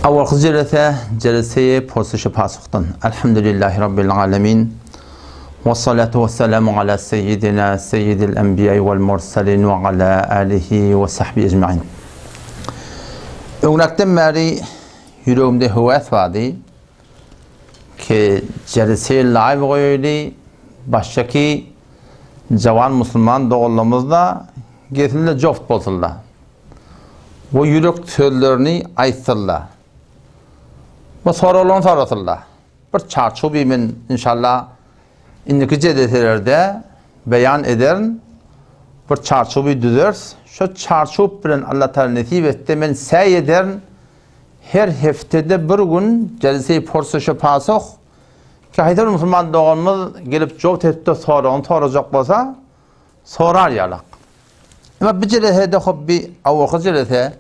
Awalky jelese, jelese-i pursyşy pasuhdan. Elhamdülillahi Rabbil alemin. Ve salatu ve selamu ala seyyidina seyyidil enbiýai vel murselin ve ala alihi ve sahbihi ecmain. Öňräkden bäri ýüregimde höwes bardy ki jelese live goýaýly, başdaky jawan musulman doganlarymyz-da gelsin-de joft bolsunlar. We ýürek sözlerini aýtsynlar. We soraglaryny sorasynlar. Bir çarçuwy men inşallah indiki jeleselerde beýan ederin. Bir çarçuwy düzeris. Şo çarçuw bilen Allah Taala nesip etse men säý ederin. Her heftede bir gün jelse-i porsuşa pasoh ki haýsy bir musulman doganymyz gelip jowt edip-de soragyny sorajak bolsa sorar ýalak. Emma bu jelesede hop bi awalky jelese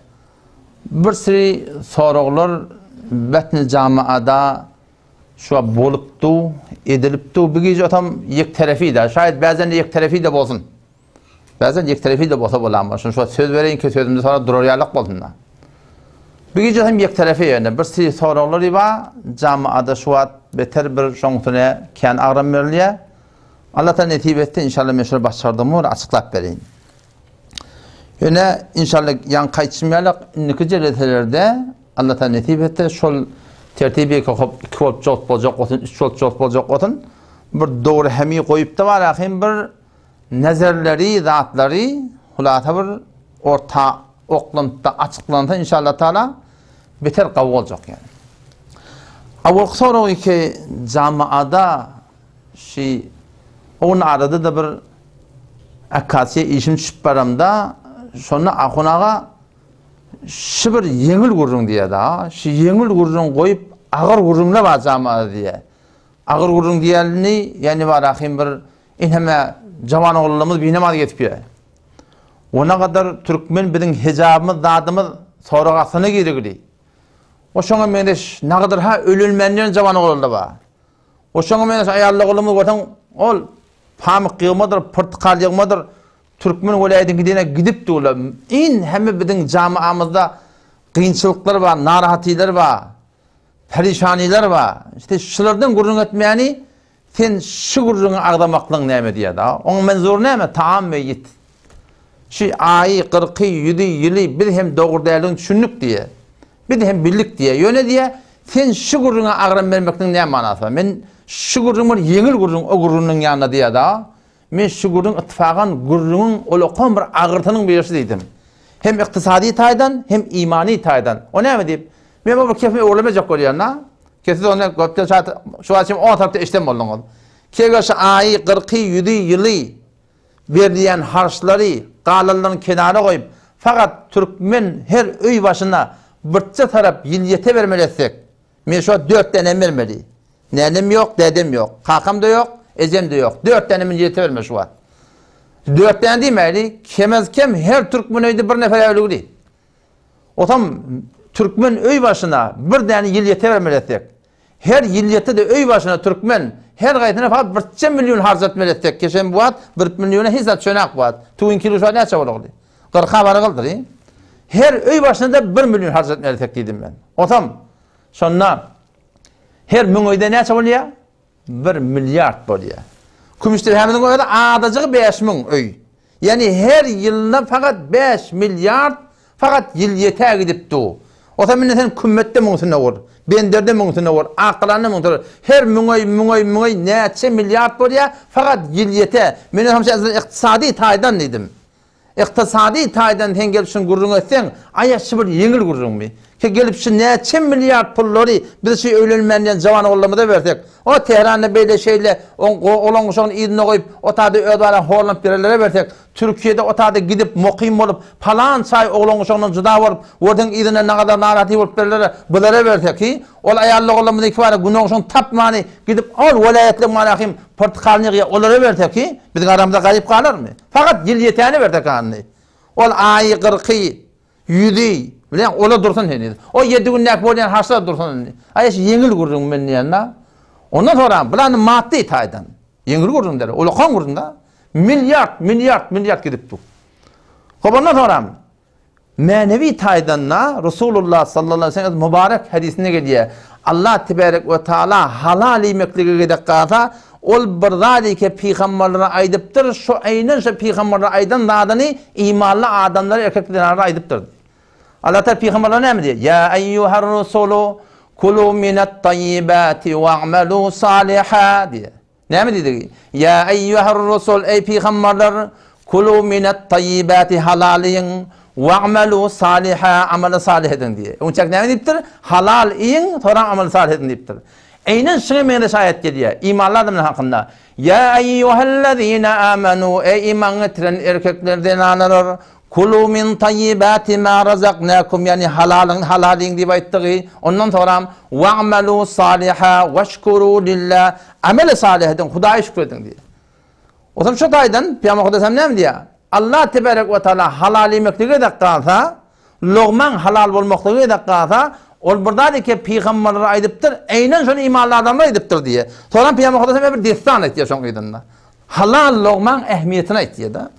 bir sürü soraglar betni jamaada şu bolupdy, edilipdi. Bu gije otam ýek terefi de, şaýat bäzen ýek terefi de bolsun. Bäzen ýek terefi de bolsa bolan bolsun. Şu söz bereýin ki sözümde sonra durar ýalak bolsun da. Bu gije hem ýek terefi ýöne bir sürü soraglar bar. Jamaada şu wagt beter bir şoňsuna kän agram berilýär. Allah Taala nesip etse inşallah men şuny başardygymy bir açyklap bereýin. Ýöne inşallah ýaňky aýtşym ýaly indiki jeleselerde Allah Taala nesip etse şol tertibi hop 2 bolup jogap boljak bolsun, 3 bolup jogap boljak bolsun bir dogry hemi goýup da bar hem bir nezerleri, zatlary hulasa bir orta oklanyp da açyklansa inşallah Taala beter gawy boljak ýani. Awalky sorag ki jamaada Şi o gün arada-da bir akasiýa işim düşüp baramda, şonda Ahun aga şi bir ýeňil gürrüň diýýär-de, şi ýeňil gürrüň goýup agyr gürrüňler bar jamada diýýär. Agyr gürrüň diýenini, ýagny bar ahym bir inheme jawan oglanlarymyz binamaz gezip ýör. Ona gadar türkmen biziň hijabymyz zadymyz sorag astyna girigli. O şoňa meňzeş nagadar ha ölülmänýän jawan oglanlar bar. O şoňa meňzeş aýal-oglumyz görseň, ol pamyk ýygmadyr, pyrtykal ýygmadyr, türkmen welaýatyna gidene gidip durlar. In hemme biziň jamaamyzda kynçylyklar bar, narahatylar bar, perişanylar bar. İşte şulardan gürrüň etmäni sen şu gürrüňi agzamaklygyň näme diýýär-de. Oň menzury näme? Taam we ýit. Şu aýy, kyrky, ýüzi, ýyly biz hem dogry däldigini düşündik diýýär. Biz hem bildik diýýär. Ýöne diýýär, sen şu gürrüňe agram bermekligiň näme manasy bar? Men şu gürrüň bir ýeňil gürrüň o gürrüňiň ýanynda diýýär-de. Men şu gürrüň ittifakan gürrüňiň ulakan bir agyrsynyň birisi diýdim. Hem ykdysady taýdan, hem imany taýdan. O näme diýip? Men bu bir kefimi öwrülemejek bolýan-da. Ki siz ony köpden şat şu wagt çenli on tarapda eşiden bolduňyz. Ki şu aýy, kyrky, ýüzi, ýyly berilýän harçlary galanlaryny kenara goýup, fakat türkmen her öý başyna birçe tarap ýyl ýete bermeli etsek, men şu wagt dört dänem bermeli. Nänem ýok, dädem ýok, kakam-da ýok, ejem-de ýok. Dört däne men ýete bermeli şu wagt. Dört däne diýmäli, kemez-kem her türkmen öýde bir nefer äwligli. Otam türkmen öý başyna bir däne ýyl ýete bermeli etsek. Her ýylýetde-de öý başyna türkmen her gaýsyna fakat birçe million harjatmaly etsek, keşen bu wagt bir milliona hiç zat çönak bu wagt. Tüwüň kilo şu wagt näçe bolagly? Kyrka baragyldyr. Her öý başyna-da bir million harjatmaly etsek diýdim men. Otam şonda her müň öýde näçe bolýar? Bir milliard bolýar. Kümüşdepämiziň özi adajygy 5000 öý. Ýagny her ýylynda fakat 5 milliard fakat ýyl ýetä gidip du. Osa mende sen kümmetde müňsüne gur, benderde müňsüne gur, akgalanda müňsüne gur. Her müň öý, müň öý, müň öý näçe milliard bolýar, fakat ýyl ýete. Men hem şeýle ykdysady taýdan diýdim. Ykdysady taýdan sen gelip şuny gürrüň etseň, aýa şu bir ýeňil gürrüňmi? Ki gelip şu näçe milliard pullary biz şu öýlenmän diýen jawan ogullarymyza bersek, o Tehranda beýle şeýle oň oglan guşagyny yzynda goýup, o taýda öz baran horlanyp ýörenlere bersek, Türkiýede o taýda gidip mukym bolup, palan çaý oglan guşagyndan jyda bolup, werseň yzynda nagadar naraty bolup berlere, bulara bersek, hi, ol aýally ogullarymyzy ikibara gün ogşuny tapmany gidip ol welaýatly manahym pyrtykalyny ýygýa olara bersek, hi, biziň aramyzda garyp galarmy? Fakat ýyl ýetäni bersek hany. Ol aýy, kyrky, ýüzi, bilen ola dursun heniz. O ýedi gündäki bolýan haçlar dursun indi. Aý şu ýeňil gürrüň men diýen-de. Ondan soram bulany maddy taýdan. Ýeňil gürrüň däl, ulakan gürrüň-de. Milliard, milliard, milliard gidip dur. Hop ondan soram. Mänewi taýdan-da Resulullah sallallahu aleýhi we sellem mübarek hadysynda gelýär. Allah tebarek we taala halal iýmeklige gezek galsa, ol bir zady ki pygamberlere aýdypdyr, şo eýnen şo pygamberlere aýdan zadyny imanly adamlara, erkek zenanlara aýdypdyr. Allah taala pygamberlere näme diýýär? Ýa eýýuhar rusulu kulu minat taýýibati wa'malu saliha diýýär. Näme diýdigi? Ýa eýýuhar rusul, eý pygamberler, kulu minat taýýibati halal iýiň, wa'malu saliha amaly salyh ediň diýýär. Öňçäk näme diýipdir? Halal iýiň, soňra amaly salyh ediň diýipdir. Eýnen şuňa meňzeş aýat gelýär, imanly adamlar hakynda. Ýa eýýuhellezine amanu, eý iman getiren erkekler, zenanalar, Kulu min taýýibati ma razaknakum ýagny halalyň halal iýiň diýip aýtdygy, ondan soňram wa'malu saliha weşkuru lillah ameli salih ediň, Hudaýa şükür ediň diýýär. Onsoň şu taýdan Pygamber Hudaý näme diýýär? Allah tebarek we taala halal iýmeklige gezek galsa, logmaň halal bolmaklygy gezek galsa, ol bir zat eke pygamberlere aýdypdyr, eýnen şony imanly adamlar aýdypdyr diýýär. Soňram Pygamber Hudaý bir dessan aýtýar şoň yzynda. Halal logmaň ähmiýetini aýtýar-da.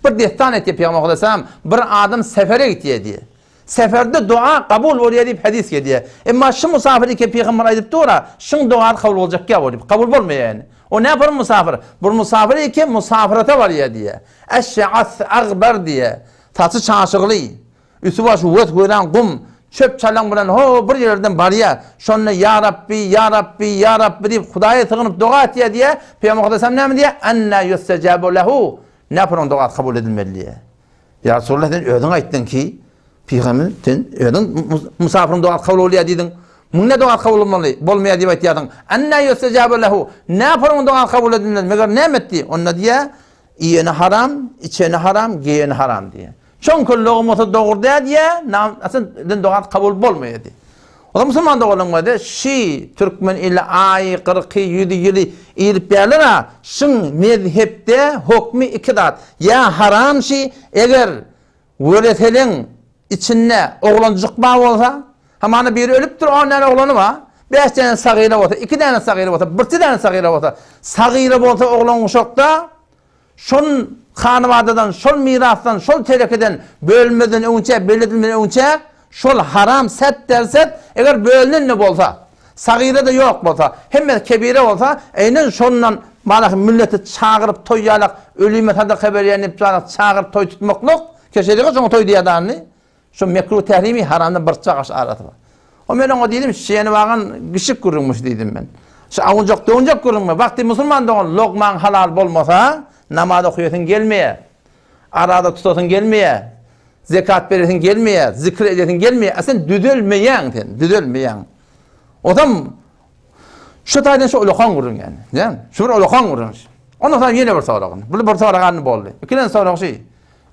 Bir dessan aýtýar Pygamber Aleyhisselam, bir adam sefere gitýär diýýär. Seferde dua kabul bolýar diýip hadys gelýär. Emma şu musafir eke pygamber aýdyp dur-a, şuň dogasy kabul boljak ýa diýip, kabul bolmaýar ýani. O näme bir musafir? Bir musafir eke musafirete barýar diýýär. Eş'as agbar diýýär. Saçy çaşygly. Üsti-başy wes-weran gum, çöp-çalaň bilen ho bir ýerlerden barýar. Şonda Ýa Rabbi, Ýa Rabbi, Ýa Rabbi diýip Hudaýa sygynyp doga etýär diýýär. Pygamber Aleyhisselam näme diýýär? Anna ýustejabu lehu. Näme onuň dogasy kabul edilmeli diýýär. Ýa Resulallah sen özüň aýtdyň ki, Pygamber sen özüň musafiriň dogasy kabul bolýar diýdiň. Muň ne dogasy kabul bolmaly, bolmaýar diýip aýtýarsyň. Anna ýustejabu lehu. Näme onuň dogasy kabul edilmez? Meger näme etdi? Onda diýýär, Iýeni haram, içeni haram, geýeni haram diýýär. Çünki logmasy dogry däl diýýär, aslynda dogasy kabul bolmaýar diýýär. O musulman doganlaryň bardy, şi türkmen ili aýy, gyrky, ýüzi, ýyly iýilip bärler-a, şyň mezhepde hokmy iki zat, ýa haram şi, eger wereseleň içinde oglanjyk bar bolsa, hamana biri ölüpdir, on däne oglany bar, bäş däne sagyra bolsa, iki däne sagyra bolsa, birki däne sagyra bolsa, sagyra bolsa oglan uşakda, Şol hanybadadan, şol mirasdan, şol terekeden bölünmezden öňçä, belli edilmeden öňçä, şol haram set derset, eger bölünen-de bolsa, sagyra-da ýok bolsa, hemmesi kebire bolsa, eýnen şondan malahy milleti çagyryp toý ýalak, ölüme sadaka berýän diýip ýalak çagyryp toý tutmaklyk, keşelige şoňa toý diýýär-däni. Şu mekruh tährimi haramdan bir çagaş arasy bar. O men oňa diýdim, şeýeni bagan gişik gürrüňmiş diýdim men. Şu awunjak döwünjek gürrüňmi? Wagty musulman dogan logmaň halal bolmasa, namaz okaýasyň gelmeýär. Araza tutasyň gelmeýär. Zekat beresiň gelmeýär, zikr edesiň gelmeýär. A sen düzelmeýäň sen, düzelmeýäň. Ozam şu taýdan şu ulakan gürrüň ýani. Näme? Şu bir ulakan gürrüň. Ondan soň ýene bir sorag. Bu bir sorag boldy. Ikinji sorag şu.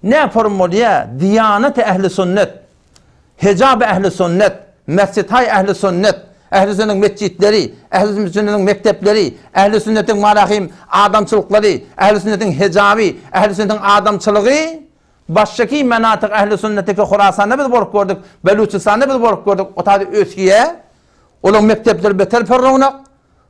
Ne forum bolýa Diýaneti ähli sünnet, Hejab ähli sünnet, Mesjithaý ähli sünnet, ähli sünnetiň metjitleri, ähli sünnetiň mekdepleri, ähli sünnetiň marahim adamçylyklary, ähli sünnetiň hejaby, ähli sünnetiň adamçylygy başşaki menatyk ähli sünnetiki Horasanda biz bolup gördük, Beluçistanda biz bolup gördük, o taýda ösýä, olaň mekdepleri beter pörrownak,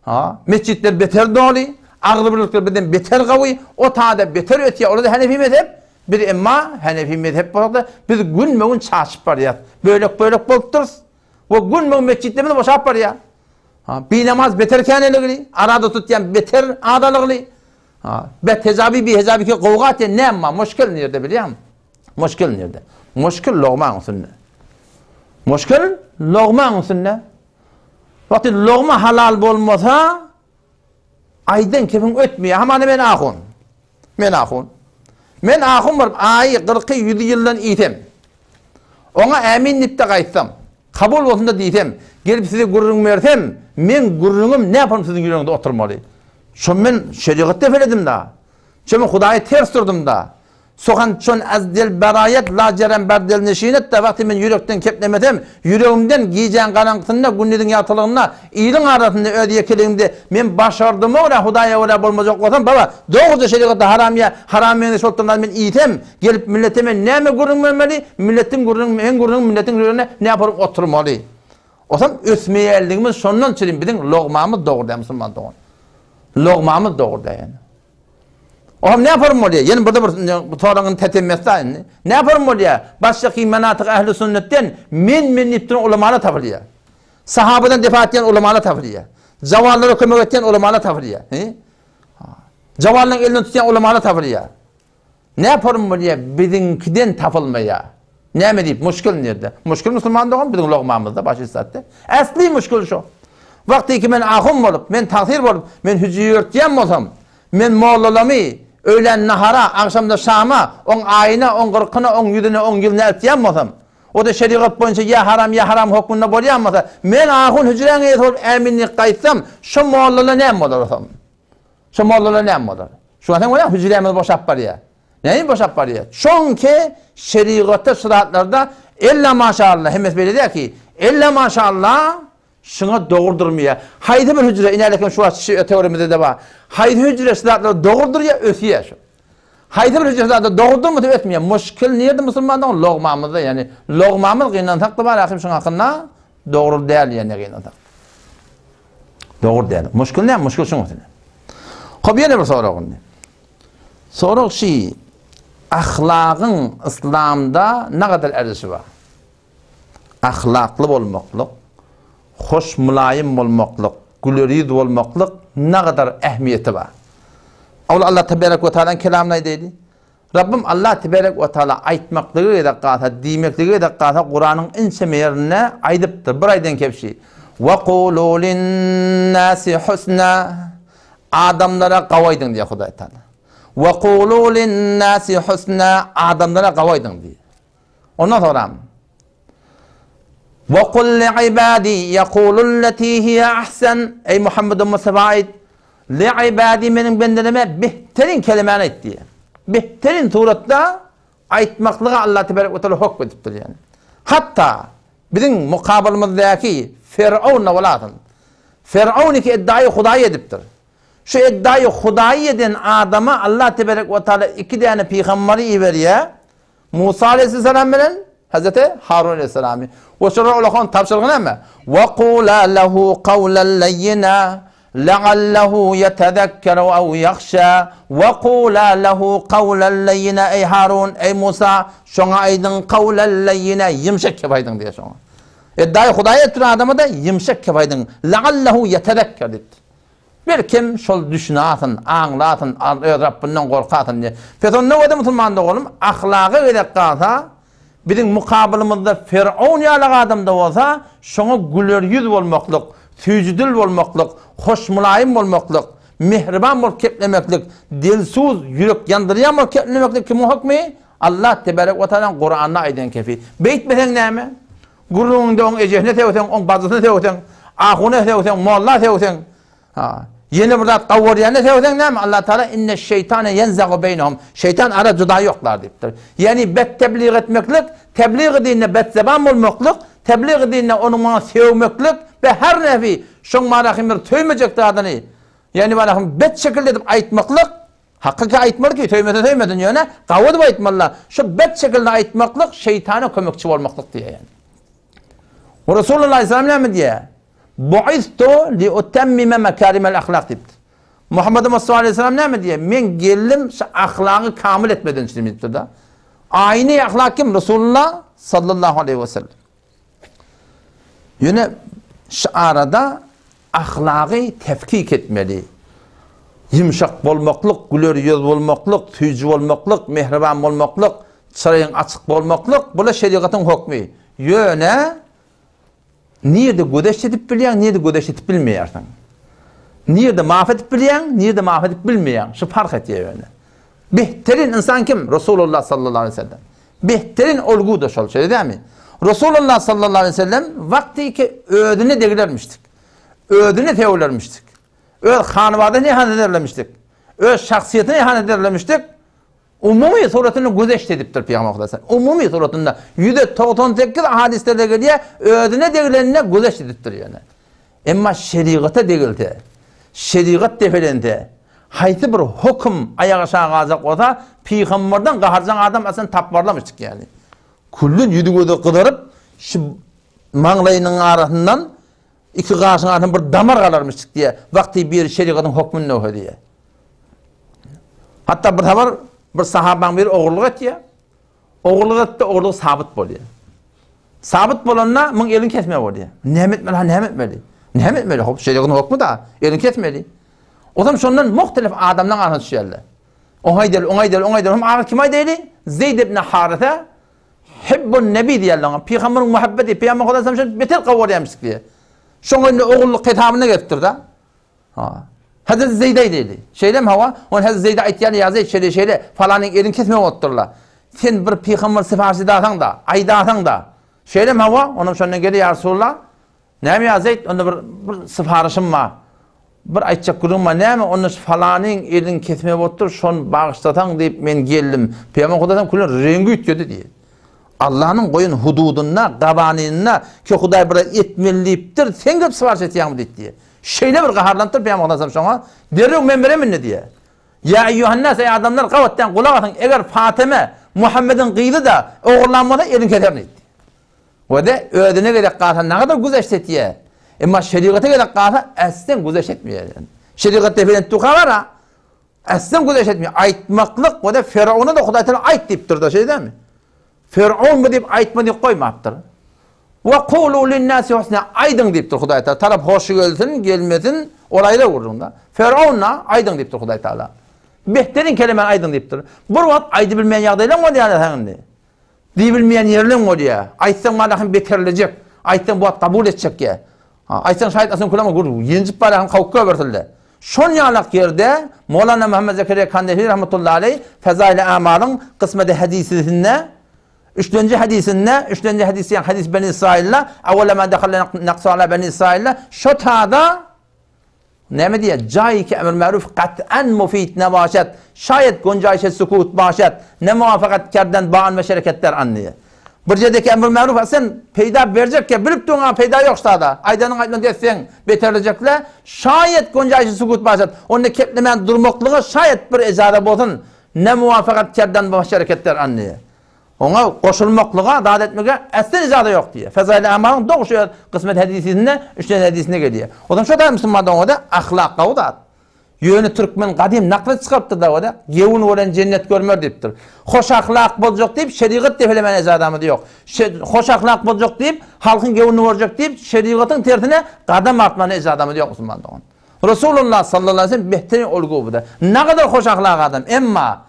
Ha, metjitler beter doly, agzybirlikler bizden beter gawy, o tada beter ösýär, olar-da Hanefi mezhep, biz emma Hanefi mezhep bolsak-da, biz günbe-gün çaşyp barýarys. Bölek-bölek bolup durus we günbe-gün metjitlerimiz boşap barýar. Ha, binamaz beter käneligli, arada tutýan beter azalygly. Ha, bet hejabi bi hejabi ki gowga atýan näme bar? Muşkil nirde bilýäňmi? Muşkil nirde? Muşkil logmaň üstünde. Muşkil logmaň üstünde. Wagty logma halal bolmasa, aýdan kefiň ötmeýär. Hamana men ahun. Men ahun. Men ahun bolup aýy, gyrky, ýüzi ýyldan iýsem. Oňa ämin diýip-de gaýtsam, kabul bolsun-da diýsem, gelip size gürrüň bersem, meň gürrüňim näpam siziň ýüregiňizde oturmaly. Şo men şerigat depeledim-da. Şo men Hudaýa ters durdum-da. Suhan çon az dil beraýet la jerem ber dil neşinet de wagty men ýürekden keplemesem, ýüregimden gijäň garaňkysynda, gündiziň ýagtylygynda, iliň arasynda öz ýekeligimde men başardyma görä Hudaýa görä bolmajak bolsam, baba, dogruja şerigatda haram ýa haram meňzeş bolup duran zady men iýsem, gelip millete men näme gürrüň bermeli, milletiň gürrüň, meň gürrüňim milletiň ýüregine näporup oturmaly. Osam ösmeýänligimiz şondan çürim biziň logmamyz dogry däl musulman dogan. Logmamyz dogry däl ýani. Oňam näme form bolýar? Ýene burada bir bu soragyň tätemmesi indi. Näme form bolýar? Başdaky menatyk ähli sünnetden men men diýip duran ulamalar tapylýar. Sahabadan defa etýän ulamalar tapylýar. Jawanlara kömek etýän ulamalar tapylýar. He? Jawanlaryň elinden tutýan ulamalar tapylýar. Näme form bolýar? Biziňkiden tapylmaýar. Näme diýip, muşkil nirde? Muşkil musulman dogan biziň logmamyzda baş üstadda. Äsli muşkil şo. Wagty ki men ahun bolup, men tagsyr bolup, men hüjri ýörtýän bolsam, men mollalamy öýlän nahara, agşamda şama, oň aýyna, oň gyrkyna, oň ýüzüne, oň ýylyna eltýän bolsam, o-da şerigat boýunça ýa haram, ýa haram hökmünde bolýan bolsa, men ahun hüjräň eýesi bolup ämin diýip gaýtsam, şo mollala näme bolar otam? Şo mollalar näme bolar? Şu wagt bolýar hüjrämiz boşap barýar. Näme boşap barýar? Çünki şerigatda şu zatlarda ella maşallah hemmesi beýle däl ki, ella maşallah şuňa dogry durmaýar. Haýsy bir hüjre inälekem şu wagt şu töweregimizde de bar. Haýsy hüjre şu zatlara dogry durýar, ösýär şu. Haýsy bir hüjre şu zatlara dogry durmasa ösmeýär. Muşkil nirde musulmanlaryň logmamyzda, ýagny logmamyz gynansak da bar, ahim şuň hakynda dogry däl ýene gynansak. Dogry däl. Muşkil näme? Muşkil şuň üçin. Hop ýene bir sorag indi. Sorag şi, ahlagyň yslamda nägadar erzişi bar? Ahlakly bolmaklyk, hoş mylaýym bolmaklyk, güler ýüz bolmaklyk nägadar ähmiýeti bar? Ol Allah teberek we taalaň kelamyny aýdaýdy. Rabbym Allah teberek we taala aýtmaklyga gezek galsa, diýmeklige gezek galsa Kuranyň ençeme ýerinde aýdypdyr. Bir aýdan kepşi. Ve kulu linnâsi husna. Adamlara gawy aýdyň diýýär Hudaý Taala. Ve kulu linnâsi husna. Adamlara gawy aýdyň diýýär. Ondan soňra Ve kul li'ibadi yekululleti hiye ahsen. Eý Muhammed Mustafa aýt. Li'ibadi meniň bendelerime behterin kelimäni aýt diýýär. Behterin suratda aýtmaklyga Allah tebarek we taala hukm edipdir ýani. Hatda biziň mukabalymyzdaky Firaun bolasyn. Firaun ki eddaýy Hudaý edipdir. Şu eddaýy Hudaýy eden adama Allah tebarek we taala iki däne pygambary iberýär. Musa aleyhisselam bilen Hazreti Harun aleyhisselamy. We şolar olakan tabşyrygy näme? Wa qula lehu qawlan layyina la'allahu yetezekkeru aw yakhşa. Wa qula lehu qawlan layyina eý Harun, eý Musa, şoňa aýdyň qawlan layyina ýumşak kep aýdyň diýýär şoňa. Eddaýy Hudaý etdir adama-da ýumşak kep aýdyň. La'allahu yetezekker diýipdir. Belkem şol düşünasyn, aňlasyn, öz Rabbyndan gorkasyn diýip. Pes onda göde musulman doganym, ahlaga gezek galsa, biziň mukabylymyzda Fer'aun ýalak adam-da bolsa, şoňa güler ýüz bolmaklyk, süýji dil bolmaklyk, hoş mylaýym bolmaklyk, mähriban bolup keplemeklik, dilsuz, ýürek ýandyrýan bolup keplemeklik kimiň hökmi? Allah tebarek we taalaň Kuranda aýdan kefi. Beýtmeseň näme? Gürrüňiňde oň ejesine sögseň, oň bajysyna sögseň, ahuna sögseň, molla sögseň, ha, ýene bir zat gowurýana sögseň näme? Allah Taala inne şeýtane ýenzagu beýnehum. Şeýtan ara juda ýoklar diýipdir. Ýagny bet teblig etmeklik, teblig dininde betzeban bolmaklyk, teblig dininde onuň maňa sögmeklik we her nefi şoň marahym bir söýmejek zadyny, ýagny marahym bet şekilde edip aýtmaklyk Hakyky aýtmaly ki, söýmese söýmesin, ýöne gawy edip aýtmalyda. Şu bet şekilde aýtmaklyk şeýtana kömekçi bolmaklyk diýýär ýani. We Resulullah aleyhisselam näme diýýär? Buistu li utemmime makarimel ahlak diýipdir. Muhammed Mustafa aleyhisselam näme diýýär? Men geldim şu ahlagy kamil etmeden üçin diýipdir-de. Aýny ahlak kim? Resulullah sallallahu aleyhi we sellem. Ýöne şu arada ahlagy tefkik etmeli. Ýumşak bolmaklyk, güler ýüz bolmaklyk, süýji bolmaklyk, mähriban bolmaklyk, çyraýyň açyk bolmaklyk, bular şerigatyň hökmi. Ýöne nirde gözeş edip bilýäň, nirde gözeş edip bilmeýärsiň. Nirde maaf edip bilýäň, nirde maaf edip bilmeýäň. Şu parh etýär ýöne. Behterin insan kim? Resulullah sallallahu aleyhi ve sellem. Behterin olgu-da şol, şeýle dälmi? Resulullah sallallahu aleyhi ve sellem wagty ki özüne degilermişdik. Özüne sewilermişdik. Öz hanybadasyna ihanet ederlemişdik. Öz şahsyýetine ihanet ederlemişdik. Umumy suratynda gözeşt edipdir Pygamber Hudaý. Umumy suratynda 198 hadislerde gelýär, özüne degilenine gözeşt edipdir ýöne. Emma şerigata degilse, şerigat depelense, haýsy bir höküm aýak aşagy galjak bolsa, pygamberden gaharjaň adam aslynda tapmarlamyşdyk ýaly. Külden ýüzi-gözi gyzaryp, şu maňlaýynyň arasyndan, iki gaşyň arasyndan bir damar galarmyşdyk diýýär. Wagty biri şerigatyň hökmüni nöwhe diýýär. Hatda bir habar bir sahabaň biri ogurlyk etýär. Ogurlyk etdi, ogurlyk sabyt bolýar. Sabyt bolanda muň elini kesmeli bolýar. Näme etmeli, ha näme etmeli? Näme etmeli? Hop, şerigatyň hukmy da, elini kesmeli. Ozam şondan muhtelif adamlaryň arasyna düşýärler. Oňa aýdaly, oňa aýdaly, oňa aýdaly. Hem ahyr kime aýdaly? Zeýd ibn Harise Hibbun Nebi diýýärler oňa. Pygamberiň muhabbeti, Pygamber Hudaý şony beter gowy görýärmişdik diýýär. Şoňa indi ogullyk hetabyna gelipdir-de. Ha. Hazreti Zeýde aýdaýdy. Şeýlemi hawa? Ony Hazreti Zeýde aýtýar, ýa Zeýd şeýle şeýle, falanyň elini kesmek bolupdyrlar. Sen bir pygamber syparyş edasaň-da, aýdasaň-da. Şeýlemi hawa? Onam şondan geldi, ýa Resulallah. Näme ýa Zeýd, onda bir bir syparyşym bar. Bir aýtjak gürrüňim bar. Näme, onda şu falanyň elini kesmek bolupdyr, şony bagyşlasaň diýip men geldim. Pygamber Hudaýdan külen reňgi üýtgedi diýdi. Allanyň goýan hududynda, gabanynda ki Hudaý bir zat etmeli diýipdir, sen gelip syparyş etýäňmi diýip diýýär. Şeýle bir gaharlanypdyr Pygamber Aleyhisselam şoňa, derrew men beremin indi diýýär. Ýa eýýuhannas, eý adamlar, gabatdan gulak asyň, eger Fateme, Muhammediň gyzy-da ogurlan bolsa, elini keserin diýdi. We-de özüne gezek galsa nagadar güzeşt etýär. Emma şerigata gezek galsa äsden güzeşt etmeýär. Şerigatda belent duha bar-a. Äsden güzeşt etmeýär. Aýtmaklyk we-de Ferowna-da Hudaý Tagala aýt diýipdir-de, şeýle dälmi? Ferowun bu diýip aýtma diýip goýmapdyr. Wa kulu linnasi husna aýdyň diýipdir Hudaý Tagala. Tarap hoşy gelsin, gelmesin, ol aýra gürrüň-de. Ferowna aýdyň diýipdir Hudaý Tagala. Behterin kelemäni aýdyň diýipdir. Bir wagt aýdybilmeýän ýagdaýlaň bolýar seň indi. Diýibilmeýän ýerleň bolýar. Aýtsaň malahym beterlejek. Aýtsaň bu wagt kabul etjek ýa. Aýtsaň şaýat asyň kulama gür ýenjip barýan kawuk göbersildi. Şon ýalak ýerde Molana Muhammed Zekeriýa Kandehli rahmetullahi aleý Fezaili Amalyň kysmeti hadisisinde üçlenji hadisinde üçlenji hadis diýen hadis Beni Israilde awwala ma dahalla naqsu ala Beni Israilde şo tada Näme diýýär? Jaý ki emr maruf kat'an mufid ne başat, şaýat gunjaýşe sukut başat, ne muwafakat kerden ba an we şereketler an diýýär. Bir ýerdeki emr maruf sen peýda berjekkä bilip durňa peýda ýok ştada. Aýdanyň aýtman etseň beterlejekle, şaýat gunjaýşe sukut başat. Onda keplemän durmaklyga şaýat bir ejaza bolsun, ne muwafakat kerden ba şereketler an diýýär. Oňa goşulmaklyga, zat etmege äslen ijaza ýok diýýär. Fezail-i Amalyň dogry şu kysmet hadysynda, üçlenji hadysynda gelýär. O zaman şo da musulman doňada ahlak gowy zat. Ýöne türkmen gadym nakly çykarypdyr da oda, gewün gören jennet görmer diýipdir. Hoş ahlak boljak diýip şerigat depelemän ejazamyz ýok. Hoş ahlak boljak diýip halkyň gewünini görjek diýip şerigatyň tersine gadam atmana ejazamyz ýok musulman dogan. Resulullah sallallahu aleyhi ve sellem behterin olgu bu da. Nagadar hoş ahlak adam emma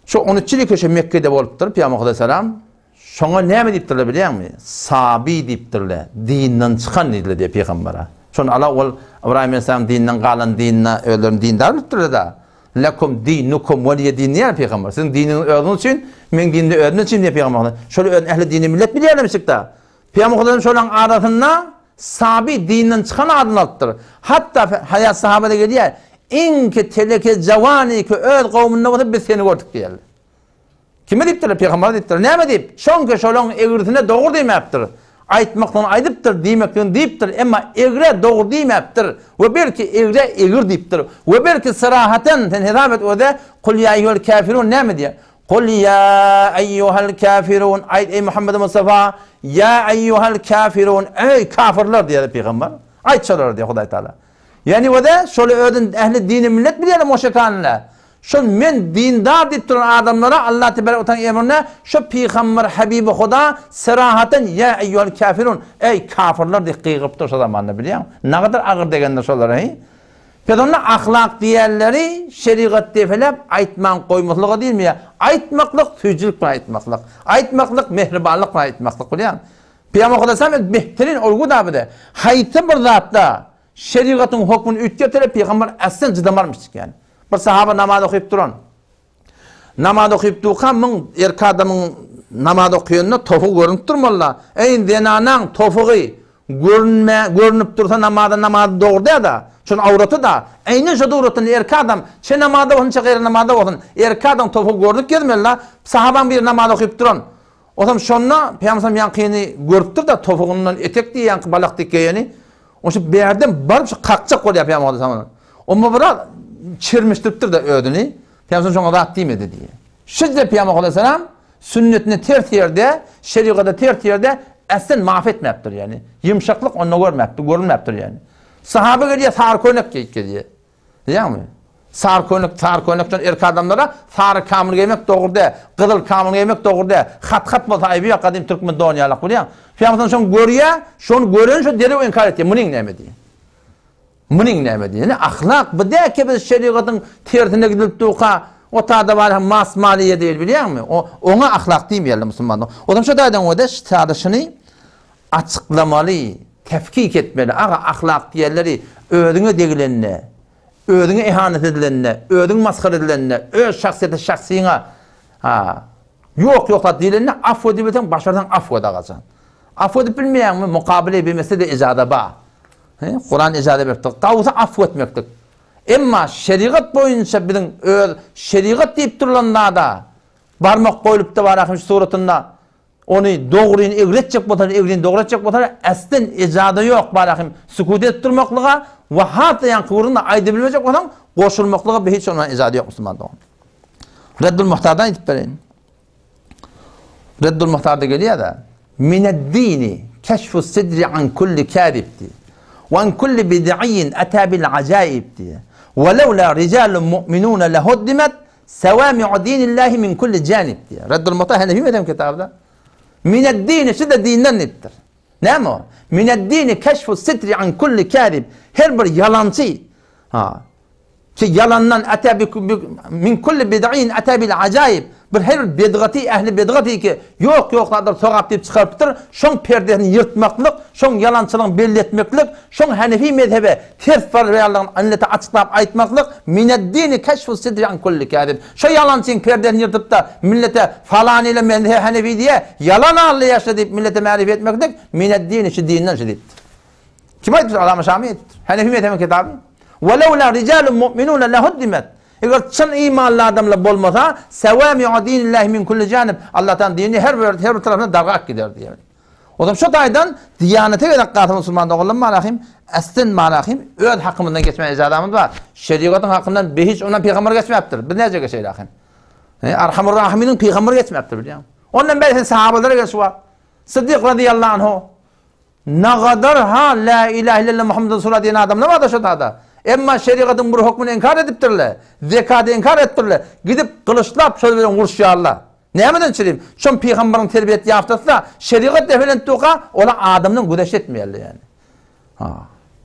Şu on üç ýyl köşe Mekgede bolupdyr Pygamber Hudaýsalam. Şoňa näme diýipdirler bilýäňmi? Sabi diýipdirler. Dinden çykan diýdiler diýip pygambere. Şony ala ol Ybraýym aleyhisselam dinden galan dinine özlerini dindar bilipdirler da. Lekum dinukum weliye din diýýär pygamber. Siziň diniňiz özüňiz üçin, meň dinim-de özüm üçin diýýär pygamber. Şol özüni ähli dini millet bilýärlermişik-de. Pygamber Hudaýam şolaryň arasynda Sabi dinden çykan adyny alypdyr. Hatda Haýat sahabada gelýär, Iňki teleke jawany ki öz kowumynda bolsa biz seni gördük diýerler. Kime diýipdirler? Pygambere diýipdirler. Näme diýip? Şoňki şolaryň egrisine dogry diýmäpdir. Aýtmaklygyny aýdypdyr, diýmekligini diýipdir, emma egrä dogry diýmäpdir we belki egrä egir diýipdir we belki syrahaten sen hesap et öze Kul ýa eýýuhel käfirun näme diýýär? Kul ýa eýýuhel käfirun, aýt eý Muhammed Mustafa, ýa eýýuhel käfirun, eý kafirler diýýär pygamber. Aýt şolara diýýär Hudaý Taala. Ýani o-da şol özün ähli dini millet bilýär moşekanlar. Şol men dindar diýip duran adamlara Allah tebarek we taala emrine şo pygamber habibi Huda serahaten ýa eýýuhel käfirun, eý kafirler diýip gygyrypdyr şo zamanda bilýäňmi? Nagadar agyr degendir şolara heý. Pes onda ahlak diýenleri şerigat depeläp aýtman goýmaslyga diýilmeýär. Aýtmaklyk süýjülik bilen aýtmaklyk. Aýtmaklyk mähribanlyk bilen aýtmaklyk bilýäňmi? Pygamber Hudaýa behterin olgu da bize. Haýsy bir zatda şerigatyň hökmüni üýtgetseler pygamber äslen jydamarmyş ýaly. Bir sahaba namaz okyp duran. Namaz okyp durka muň erkek adamyň namaz okýanda topugy görünip durmaly-da. Eý, zenanaň topugy görünme, görünip dursa namazda namazy dogry däl-de. Şol awraty-da. Eýnen şo duratyny erkek adam çe namazda bolsun, çe gaýry namazda bolsun, erkek adamyň topugy görünip gezmeli-da. Sahabaň biri namaz okyp duran. Osam şonda Pygamber ýaňkyny görüpdir-de, topugyndan etek diýýän ýaňky balak dik geýeni. Oşa bärden baryp şu kakjak bolýar Pygamber aleyhissalam. Onda biraz çirmişdiripdir-de özüni. Pygamber şoňa zat diýmedi diýýär. Şeýle Pygamber aleyhissalam sünnetine ters ýerde, şerigata ters ýerde äslen maaf etmäpdir ýani. Ýumşaklyk onda görmäpdir, görünmäpdir ýani. Sahaba gelýär, sary köýnek geýip gelýär. Bilýäňmi? Sary köýnek, sary köýnekden erkek adamlara sary kamyn geýmek dogry däl. Gyzyl kamyn geýmek dogry däl. Hat-hat bolsa aýby ýok, gadym türkmen don ýalak bilýäň. Pygamberimiz şony görýär, şony gören şo derrew inkar etýär. Munyň näme diýýär? Munyň näme diýýär? Ahlak bu däl ki biz şerigatyň tersine gidilip durka, o tada bar hem mas maliýe diýil bilýäňmi? O oňa ahlak diýmeýärler musulmanlar. O zaman şo taýdan görä ştada şuny açyklamaly, tefkik etmeli. Aga ahlak diýenleri özüňe degilende, özüňe ihanet edilende, özüň masgara edilende, öz şahsyýeti şahsyňa ha ýok ýok zat diýilende afw edibilseň başarsaň afw et agajan. Afw edip bilmeýäňmi? Mukabele bimesle de ijaza ba. He, Kuran ijaza beripdir. Gawsy afw etmeklik. Emma şerigat boýunça biziň öz şerigat diýip durulan zada barmak goýlupdy bar ahim suratynda ony dogryny egri etjek bolsalar, egrini dogry etjek bolsalar, äslen ijaza ýok bar ahim sükut edip durmaklyga we hat-da ýaňky gürrüňde aýdyp bilmejek bolsaň goşulmaklyga bir hiç ondan ijaza ýok musulman dogan. Reddul Muhtardan aýdyp bereýin. Reddul Muhtarda gelýär-de, Mined-dini keşfus sidri an kulli kâzib diýýär. We an kulli bid'iyyin etâ bil ajaib diýýär. We lewlâ rijalun mu'minûne lehuddimet sewâmi'u dinillahi min kulli janib diýýär. Reddul Muhtar Hanefi mezhebiň kitaby-da. Mined-dini şu-da dinden diýipdir. Näme o? Mined-dini keşfus sitri an kulli kâzib. Her bir ýalançy, ha, Ki ýalandan ata bi min kulli bid'in ata bil ajaib. Bir her bir bidgaty ähli bidgaty ki ýok ýok zatlar sogap diýip çykarypdyr. Şoň perdesini ýyrtmaklyk, şoň ýalançylygyny belli etmeklik, şoň hanefi mezhebe ters barýanlygyny millete açyklap aýtmaklyk mineddini keşfu sidri an kulli kazib. Şo ýalançyň perdesini ýyrtypda millete falany ile mezhebi hanefi diýe ýalan alýaşa diýip millete märifi etmeklik mineddini şu dinden şu diýipdir. Kim aýdypdyr? Alama Şamy aýdypdyr. Hanefi mezhebiň kitaby. Ve lewla rijalun mu'minun lehuddimet. Eger çyn imanly adamlar bolmasa, sewami'u dinillahi min kulli janib. Allah Taala dinini her bir her bir tarapyndan dargap gider diýär. O zaman şu taýdan diýanete gerek galsa musulman doganlar marahim, ästin marahim öz hakymyzdan geçme ejazamyz bar. Şerigatyň hakyndan behiç ondan pygamber geçmäpdir. Biz näce geçeýli ahim? Arhamur Rahiminiň pygamber geçmäpdir bilýän. Ondan bäri sen sahabalara gel şu wagt. Siddik radiyallahu anhu Nagadar ha Lä ilähe illallah Muhammed Resulullah diýen adamlar barda şo tada. Emma şerigatyň bir hökmüni inkar edipdirler. Zekady inkar edipdirler. Gidip gylyçlap şol bilen uruşýarlar. Nämeden çürim? Şom pygambaryň terbiýet ýaftasy-da şerigat defelenip durka, olar adamdan güreş etmeýärler ýani. Ha.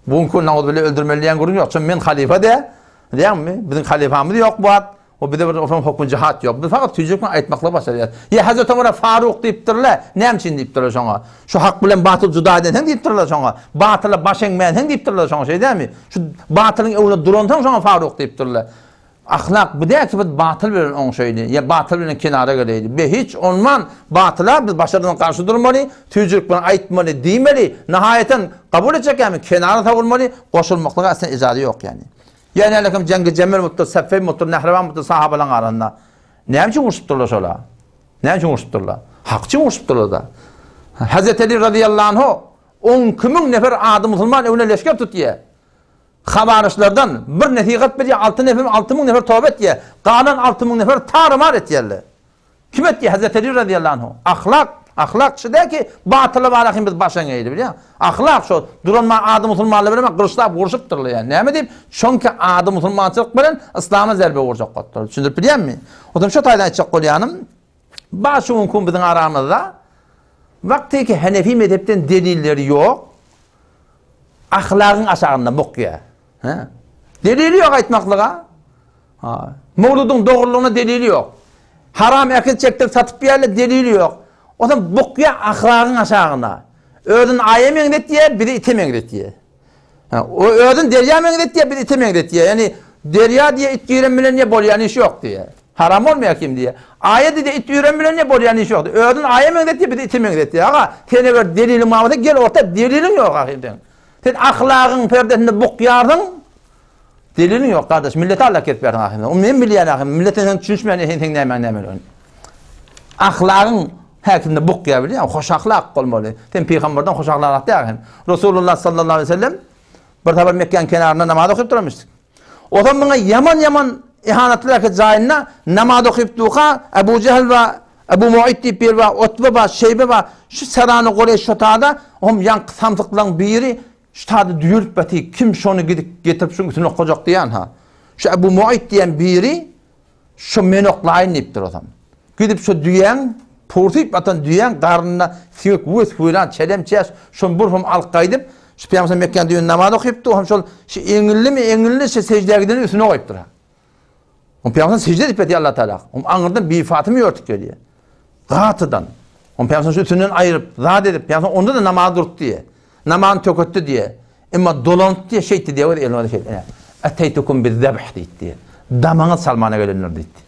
Bu günki gün nauzubilla öldürmeli diýen gürrüň ýok. Şom men halyfa de, diýýäňmi? Biziň halyfamyz ýok bu wagt. O bize bir oturan hokmy jihat ýok. Biz fakat tüýjük bilen aýtmaklygy başarýarys. Ýa Hazreti Omara Faruk diýipdirler. Näme üçin diýipdirler şoňa? Şu hak bilen batyl juda edensiň diýipdirler şoňa. Batyla baş eňmänsiň diýipdirler şoňa, şeý dälmi? Şu batylyň öňünde duransoň şoňa Faruk diýipdirler. Ahlak bu däl ki biz batyl bilen oňşaýly, ýa batyl bilen kenara geleýli. Be hiç onman batyla biz başardygyň garşy durmaly, tüýjülik bilen aýtmaly, diýmeli. Nahaýatan kabul etjek ýa kenara sowulmaly, goşulmaklyga asla ijaza ýok ýani. Ýa nälekim Jeňgi Jemel bolupdyr, Seffeýn bolupdyr, Nährewan bolupdyr sahabalaryň arasynda. Näme üçin urşupdyrlar şolar? Näme üçin urşupdyrlar? Hak üçin urşupdyrlar-da. Hazreti Ali razyýallahu anhu 12 müň nefer ady musulman öňüne leşger tutýar. Habaryşlardan bir nesihat berýär, 6 nefer, 6 müň nefer toba etýär. Galan 6 müň nefer tar-mar etýärler. Kim etdi? Hazreti Ali razyýallahu anhu. Ahlak, ahlak şu däl ki, batyla bara kim biz baş eňeýli bilýäň. Ahlak şo, duran ma ady musulmanlar bilen gylyçlap urşupdyrlar ýa. Näme diýip? Çünki ady musulmançylyk bilen yslama zerbe urjak bolupdyr. Düşündirip bilýänmi? O zaman şu taýdan aýtjak bolýanym, bar şu günki gün biziň aramyzda wagty ki Hanefi mezhepden delilleri ýok. Ahlagyň aşagynda bukýar. He? Delili ýok aýtmaklyga. Ha. Mowludyň dogrulygyna delili ýok. Haram äkit çekdirip satyp ýerler delili ýok. O zaman bukýa ahlagyň aşagyna. Özün aýa meňzetýär, bizi ite meňzetýär. Ha, o özün derýa meňzetýär, bizi ite meňzetýär. Ýani derýa diýe it giren bilen ne bolýan iş ýok diýe. Haram bolmaýar kim diýe. Aýa diýe it üren bilen ne bolýan iş ýok. Özün aýa meňzetýär, bizi ite meňzetýär. Aga, sen eger deliliň bar bolsa gel orta deliliň ýok ahyryn. Sen ahlagyň perdesinde bukýarsyň, Deliliň ýok gardaş, millete Allah kesip bersin ahyrynda. O men bilýän ahyryn, millete sen düşünişmeýän eken seň nämäň nämeligini. Ahlagyň häkimde bukýar bilýän, hoş ahlak bolmaly. Sen pygamberden hoş ahlak däl hem. Resulullah sallallahu aleyhi ve sellem bir sapar Mekgäniň kenarynda namaz okyp duranmyş. O zaman muňa ýaman-ýaman ihanatlar eke jaýynda namaz okyp durka Ebu Jehl we Ebu Mu'it diýip bir bar, Utbe bar, Şeýbe bar. Şu Serany Gureýş şotada, ohm ýaňky samsyklaryň biri Şu tady düýelip baty, kim şony gidip getirip şuň üstüne okajak diýýän ha. Şu Ebu Muaýt diýen biri şu men oklaýyn diýipdir osam. Gidip şu düýäň pursyp atan düýäň garnyna siňek wes-welan çelem-çäş şony bir hum alyp gaýdyp, şu Pygamber Mekgäniň düýeni namaz okypdy, o hem şol şu eňillimi eňilli şu seždä gideni üstüne goýupdyr. O Pygamber sežde edip ýatyr Allah Taala. O aňyrdan Bibi Fatyma ýörtüp gelýär. Gatydan. O Pygamber şu üstünden aýryp, zat edip, Pygamber onda-da namaz durtdy diýe. Namazyny töketdi diýe. Emma dolanyp diýe, şeýtdi diýe, öz elini şeýtdi. Ine, Eteýtukum biz-zebh diýdi diýe. Damaňyz çalmana gelendir diýdi.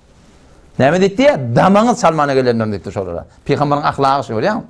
Näme diýdi diýe? Damaňyz çalmana gelendir diýdi şolara. Pygamberiň ahlagy şu görýäňmi?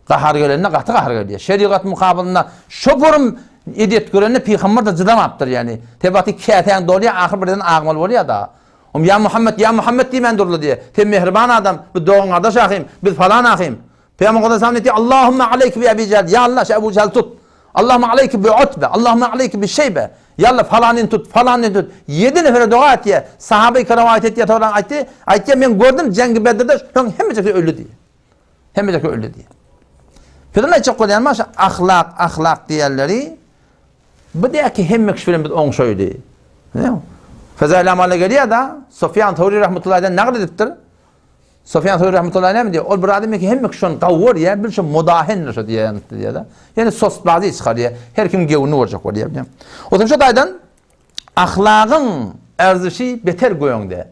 Gahar gelende gaty gahar gelýär. Şerigat mukabylynda şo burum edet görende pygamber-de jydamapdyr ýani. Tebaty käsäň dolýar, ahyr birden agmaly bolýar da. Om ýa Muhammet, ýa Muhammet diýmän durly diýe. Sen mähriban adam, biz dogan gardaş ahym, biz falan ahym. Pygamber Aleyhisselam diýdi, Allahumma aleyke bi Ebi Jehl, ýa Allah şu Ebu Jehli tut. Allahumma aleyke bi Utbe, Allahumma aleyke bi Şeybe. Ýa Allah falanyny tut, falanyny tut. Ýedi nefere doga etýär. Sahabe-i kiram aýt etýär, soran aýtdy, aýtýar men gördüm Jengi Bedirde şoň hemmejesi öldi diýýär. Hemmejesi öldi diýýär. Biziň aýtjak bolýanym şu ahlak, ahlak diýenleri bu däki hemme kişi bilen biz oňşaýly. Fezail amala gelýär-de, Sufýan Tawri rahmetullahi nagyl edipdir. Sufýan Tawri rahmetullahi näme diýýär? Ol bir adam eken hemme kişi şony gawy görýär, bil şo mudahendir şo diýýär diýýär-de. Ýani sosbazy çykarýar. Her kim gewini görjek bolýar diýýär. Otam şo taýdan ahlagyň erzişi beter göňde.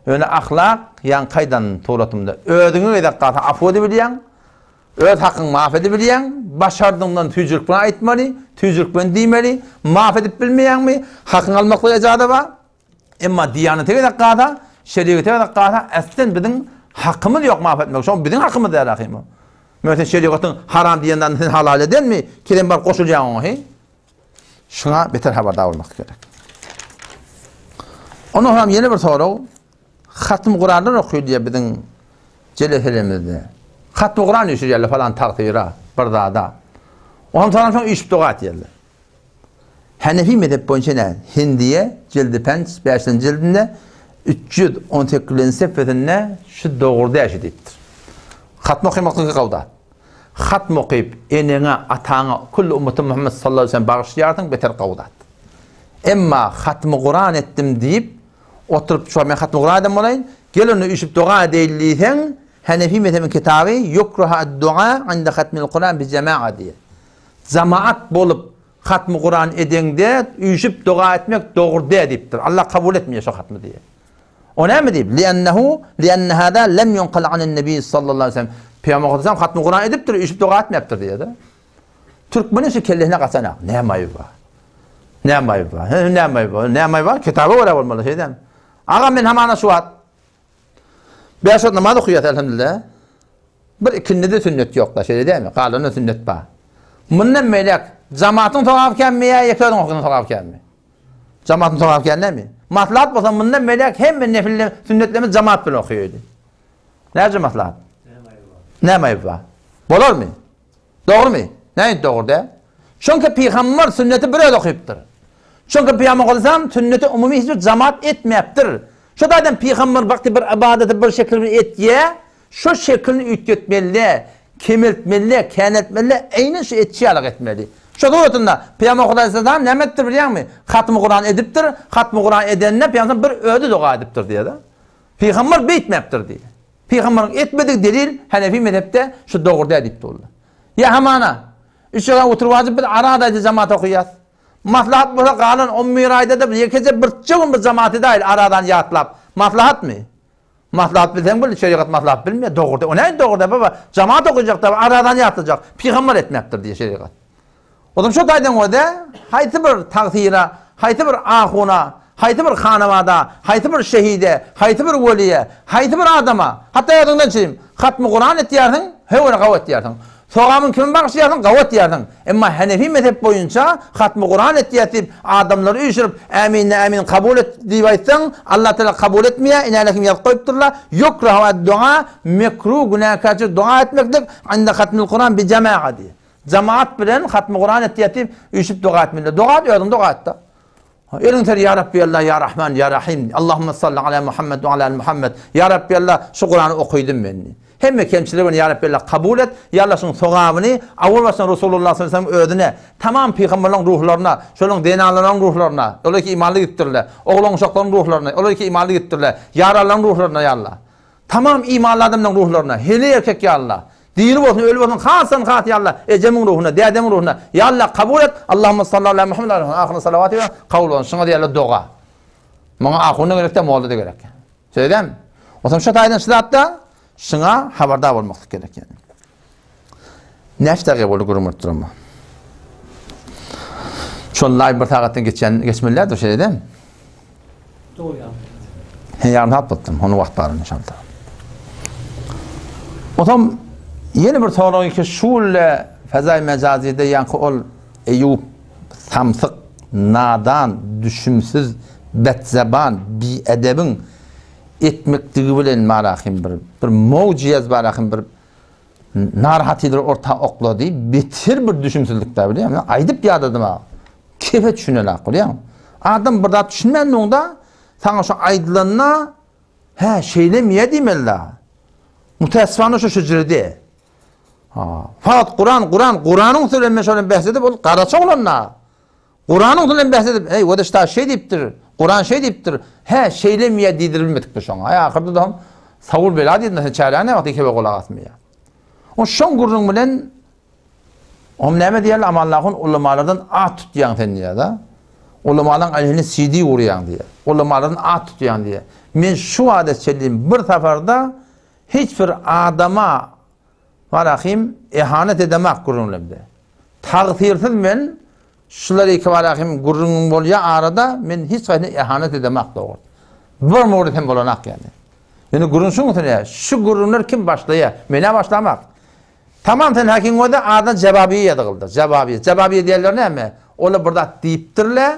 Ýöne ahlak ýaňky aýdan suratymda özüňe gezek galsa afu edibilýäň, öz hakyňy maaf edibilýäň, başardygyňdan tüýjülik bilen aýtmaly, tüýjülik bilen diýmeli, maaf edip bilmeýäňmi, hakyňy almaklyga ejaza bar. Emma diýanete gezek galsa, şerigete gezek galsa, äslen biziň hakymyz ýok maaf etmek. Şo biziň hakymyz däl ahym. Meselem sen şerigatyň haram diýen zadyny sen halal edenmi? Kelem baryp goşulýaň oňa, he? Şuňa beter habardar bolmak gerek. Ondan hem ýene bir sorag. Hatm Kuranlar okyr diýe biziň jeleselemizde. Hatm Kuran üýşürýärler falan tagsyra, bir zada. Ondan soň soň üýşüp doga etýärler. Hanefi mezhep boýunça ne? Hindiye cildi penç 5-nji jildinde 318-nji sefesinde şu dogry däşi diýipdir. Hatm okamaklygy gawda. Hatm okyp, eneňe, ataňa, külli ummeti Muhammet sallallahu aleyhi ve sellem bagyşlaýarsyň, beter gowy zat. Emma hatmy Kuran etdim diýip, oturyp şu men hatmy Kuran eden bolaýyn, gel onda üýşüp doga edeýli diýseň, Hanefi mezhebiň kitaby Ýukruha ad-dua inda hatmil Kuran bi jema'a diýýär. Jamaat bolup hatmy Kuran edeňde üýşüp doga etmek dogry däl diýipdir. Allah kabul etmeýär şo hatmy diýýär. O näme diýip? Li'ennehu li'enne hâzâ lem yunqal anen-nebi sallallahu aleýhi we sellem. Pygamber Muhammed hatmy Kuran edipdir, üýşüp doga etmäpdir diýýär-de. Türkmeniň şu kellesine gaçanak. Näme aýby bar? Näme aýby bar? He, näme aýby bar? Näme aýby bar? Kitaba görä bolmaly, şeýdem. Agam men hamana şu wagt Bäş wagt namaz okaýas elhamdülillah. Bir ikindide sünnet ýok-da, şeýle dälmi? Galanda sünnet bar. Mundan beýläk jamatyň sogaby känmi ýa ýeke özüň okaýan sogaby känmi? Jamatyň sogaby kän dälmi? Maslahat bolsa mundan beýläk hemme nefil sünnetlerimizi jamaat bilen okaýaly. Näce maslahat? Näme aýby bar? Bolarmy? Dogrumy? Näme dogry däl? Çünki pygamber sünneti bir özi okypdyr. Çünki pygamber aleyhisselam sünneti umumy hiç bir jamaat etmäpdir. Şu taýdan pygamber wagty bir ybadaty bir şekil bilen etýä, şu şekilini üýtgetmeli, kemeltmeli, käneltmeli, eýnen şu etçi ýalyk etmeli. Şu suratynda Pygamber aleyhisselam näme etdir bilýäňmi? Hatmy Kuran edipdir. Hatmy Kuran edende pygamber bir özi doga edipdir diýýär. Pygamber beýtmäpdir diýýär. Pygamberiň etmedigi delil Hanefi mezhepde şu dogry däl diýip durlar. Ýa hamana, üç rekat oturyp alyp biz araz aýda jamaat okaýas. Maslahat bolsa galan on bir aýda-da bir ýekeje birje gün bir jamaat edäýeli arazany ýatlap. Maslahatmy? Maslahat bilseň bil, şerigat maslahat bilmeýär, dogry däl. O näme dogry däl baba? Jamaat okajak da arazany ýatlajak. Pygamber etmäpdir diýýär şerigat. Ozam şo taýdan görde, haýsy bir tagsyra, haýsy bir ahuna, haýsy bir hanabada, haýsy bir şehide, haýsy bir weliýe, haýsy bir adama, hatda özüňden çynym, hatmy Kuran etýärsiň, höwre gawy etýärsiň. Sogabyny kime bagyşlaýarsyň, gawy etýärsiň. Emma Hanefi mezhep boýunça hatmy Kuran etýäs diýip, adamlary üýşürip, äminne ämin kabul et diýip aýtsaň, Allatagala kabul etmeýär, inäle kim ýazyp goýupdyrlar, ýukrahu ad-dua, mekruh, günäkärçilik doga etmeklik, inde hatmil Kuran bi jema'a diýýär. Jamaat bilen hatmy Kuran etýär diýip, üýşüp doga etmeli. Doga et, özüň doga et-de. Eliň ser ýa Rabbi Allah, ýa Rahman, ýa Rahim. Allahumma salli ala Muhammed we ala ali Muhammed. Ýa Rabbi Allah, şu Kurany okydym men. Hemme kemçiligini ýa Rabbi Allah kabul et. Ýa Allah şuň sogabyny awal başdan Resulullah sallallahu aleyhi ve sellem özüne, tamam pygamberleň ruhlaryna, şolaň zenanlaryň ruhlaryna, olar ki imanly gidipdirler, oglan uşaklaryň ruhlaryna, olar ki imanly gidipdirler, ýaranlaryň ruhlaryna ýa Allah. Tamam imanly adamlaryň ruhlaryna, heleý erkek ýa Allah. Diri bolsun, öli bolsun, hasdan has ýa Allah, ejemiň ruhuna, dädemiň ruhuna, ýa Allah kabul et. Allahumma salli ala Muhammed ahyry salawaty bilen kabul bolsun. Şuňa diýerler doga. Muňa ahun-da gerek däl, molla-da gerek. Şeýdem. Onsoň şu taýdan şu zatda şuňa habardar bolmaklyk gerek ýani. Näçe dagyga boldy gürrüň berip duranma. Şol laý bir sagatdan geçen geçmelidir şeýdem. Dogry ýa. He ýarym sagat bolupdyr. Onu wagt bar inşallah. Onsoň ýene bir sorag ki şulle fezai mejazide ýaňky ol Eýýup samsyk, nadan, düşümsiz, betzeban, biedebiň etmekligi bilen barahym bir bir mowjyýaz barahym bir narahatlydyr orta oklady. Beter bir düşümsizlik da bilýäňmi? Aýdyp ýadadym ha. Kefe düşünelak bilýäňmi? Adam bir zat düşünmän onda saňa şu aýdylanda hä şeýlemi ýa diýmeli da. Mutässifana şu şüjrede. Ha, fakat Kuran, Kuran, Kuranyň sözi men şonuň bähs edip, ol garaça bolanda. Kuranyň sözi bähs edip, ey, o da şta şey diýipdir, Kuran şey diýipdir. He, şeýlemi ýa diýdirbilmedikdir şoňa. Aý, ahyrda da Saul bela diýdi, sen çäräň näme wagt ikebe gulak asmaýar. O şoň gürrüň bilen Om näme diýerler? Amanlahun ulamalardan at tutýaň sen diýer-de. Ulamalaryň aleyhine CD gurýaň diýer. Ulamalardan at tutýaň diýer. Men şu wada çenli bir saparda Hiç bir adama Barahym ehanet edemak gürrüňlemde. Tagsyrsyz men şular iki Barahym gürrüňiň bolýa arada men hiç haýsyna ehanet edemak dogry. Bir mowrut hem bolanak ýani. Ýöne gürrüň şuň üstüne şu gürrüňler kim başlaýa? Menä başlamak. Tamam sen hakiň özi adyna jebabiýe ýazygyldy. Jebabiýe. Jebabiýe diýenler näme? Olar bir zat diýipdirler.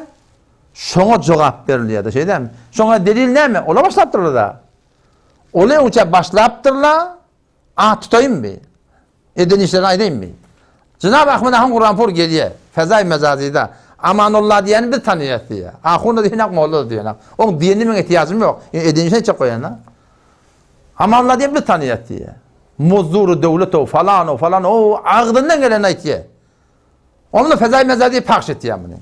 Şoňa jogap berilýär-de, şeýdämi? Şoňa delil näme? Olar başlapdyrlar-da. Ol öňçä başlapdyrla, at tutaýynmy? Eden işlerini aýdaýynmy? Jenap Ahmet ahun Gurbanpur gelýär, Fezaý Mejazyda. Amanulla diýeni biz tanaýas diýýär. Ahun-da diýenak, molla-da diýenak. Oň diýenine meň ehtiýajym ýok. Eden işini aýtjak bolýan-da. Amanulla diýeni biz tanaýas diýýär. Muzdury döwlet-ow, falan-ow, falan-ow, agzyndan gelenini aýtýar. Onda Fezaý Mejazy pahş etýär muny.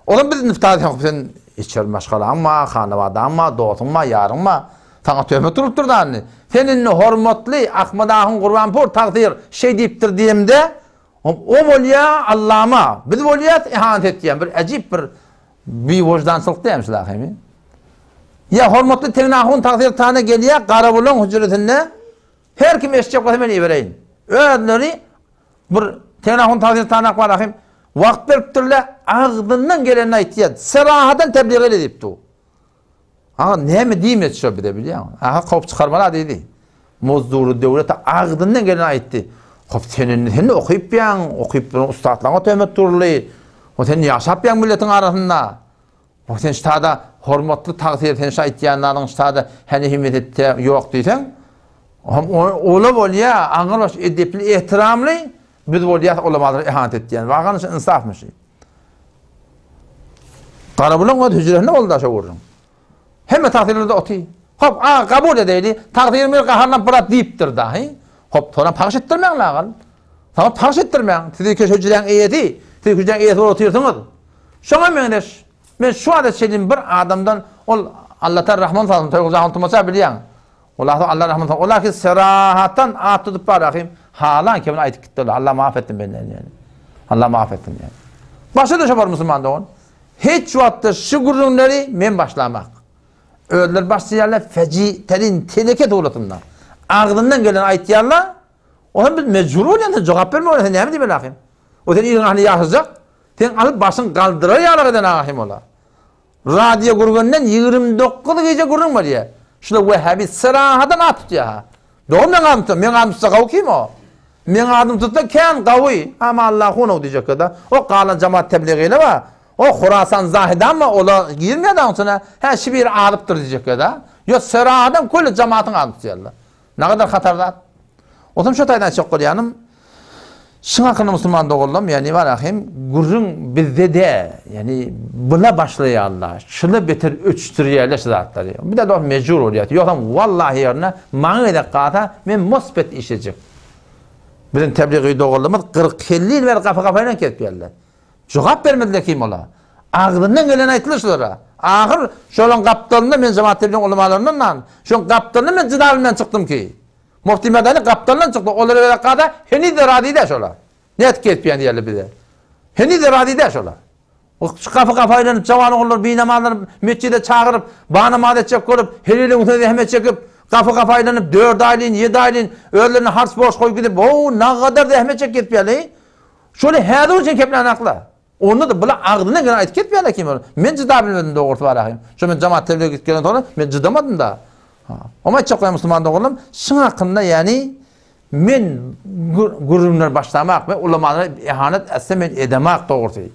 Olam biz niftar sen sen içer maşgalaň ma, hanabadaň ma, dostuň ma, ýaryň ma. Saňa töhmet urupdyr da indi. Sen indi hormatly Ahmad ahun Gurbanpur tagsyr şeý diýipdir diýemde, o bolýa Allama, biz bolýas ihanet etýän bir äjip bir biwojdançylyk dämi şu dahymy? Ýa hormatly Tegin ahun tagsyr tana gelýä Garabulaň hüjresinde her kim eşitjek bolsa men ibereýin. Özleri Bir Tenahun Tagsyr Tanak bar ahim. Wagt beripdirler, agzyndan gelenini aýtýar. Serahadan tebliğ ele diýip dur. Aga näme diýmedi şo bize bilýäňmi? Aha kowup çykarmaly diýdi. Muzdury döwlet agzyndan gelenini aýtdy. Hop sen indi sen okyp ýaň, okyp duran ussatlaryňa töhmet durly. O sen ýaşap ýaň milletiň arasynda. O sen ştada hormatly tagsyr sen şu aýtýanlaryň ştada häni himmet etde ýok diýseň, ola bolýa, aňyrbaş edepli, ehtiramly biz bolýas ulamalara ihanet etýän. Wagan şu insafmy şu? Garabulaň öz hüjresinde boldy şo gürrüň. Hemme tagsyrlarda oty. Hop, a kabul edeýli. Tagsyrymyz gaharlanyp bir zat diýipdir dahy. Hop, soňra pagş etdirmäň lagal. Soňra pagş etdirmäň. Siz iki hüjräň eýesi, siz hüjräň eýesi bolup otyrsyňyz. Şoňa meňzeş, men şu wagta çenli bir adamdan ol Allatar Rahman salsyn, Toýgul Jahon Tumaça bilýäň. Ol ahy Allah Rahman salsyn. Olar ki serahatdan at tutup bar ahim, halan kemini aýdyp gitdiler. Allah maaf etsin benden yani. Allah maaf etsin yani. Başa düşe bar musulman dogan. Hiç wagtda şu gürrüňleri men başlamak. Özleri başlaýarlar feji terin teneke suratynda. Agzyndan gelen aýtýarlar. Olam biz mejbur bolýan sen jogap berme sen näme diýmeli ahim? O sen iliň ahli ýaşajak. Sen alyp başyň galdyrar ýalyk eden ahim ola. Radio Gürgenden 29 gije gürrüň bolýar. Şula Wehhabi syrahadan at tutýar ha. Dogry meň adym tutsa, meň adym tutsa gawy kim o? Meň adym tutsa kän gawy. Ama Allahunow diýjek-de. O galan jamaat tebligiyle bar. O Horasan Zahidan ma ola girmeýär daň içine. Hä şi biri azypdyr diýjek-de. Ýok syrahadan köli jamaatyň adyny tutýarlar. Nagadar hatar zat. Otam şu taýdan aýtjak bolýanym. Şuň hakynda musulman doganlarym, ýagny bar hem gürrüň bizde dä, ýagny bula başlaýarlar, şula beter öçdürýärler şu zatlary. Bir de dost mejbur bolýar. Ýogsam wallahi ýerine maňa gezek galsa men mosbet işlejek. Biziň tebligy doganlarymyz 40-50 ýyl bäri gapy gapayla kesip geldiler. Jogap bermediler kim ola. Agzyndan gelen aýtdylar şulara. Ahyr şolaň gapdalynda men jemaat tebligiň ulamalaryndan, şoň gapdalynda men jyda bilmän çykdym ki. Mufti Medeni gapdalyndan çykdy. Olara gerek galsa heniz-de razy däl şolar. Nädip gezipýän diýerler bize. Heniz-de razy däl şolar. O şu gapy gapy aýlanyp jawan ogullar binamazlary metjide çagyryp, banamaz etjek bolup, her ýylyň üstüne zähmet çekip, gapy gapy aýlanyp dört aýlyn, ýedi aýlyn özlerine harç borç goýup gidip, ho, nagadar zähmet çekip gezipýärler. Şony häzir üçin keplänak-la. Onda-da bular agzyndan gelen aýdyp ketmeýärler kim ol. Men jyda bilmedim dogrusy bar ahym. Şo men jamaat tebliğe gidip gelen soňra men jydamadym-da. Ha. Oňa aýtjak bolýan musulman doganlarym, şuň hakynda ýani men gürrüňler başlamak we ulamalara ihanet etse men edemak dogrusy.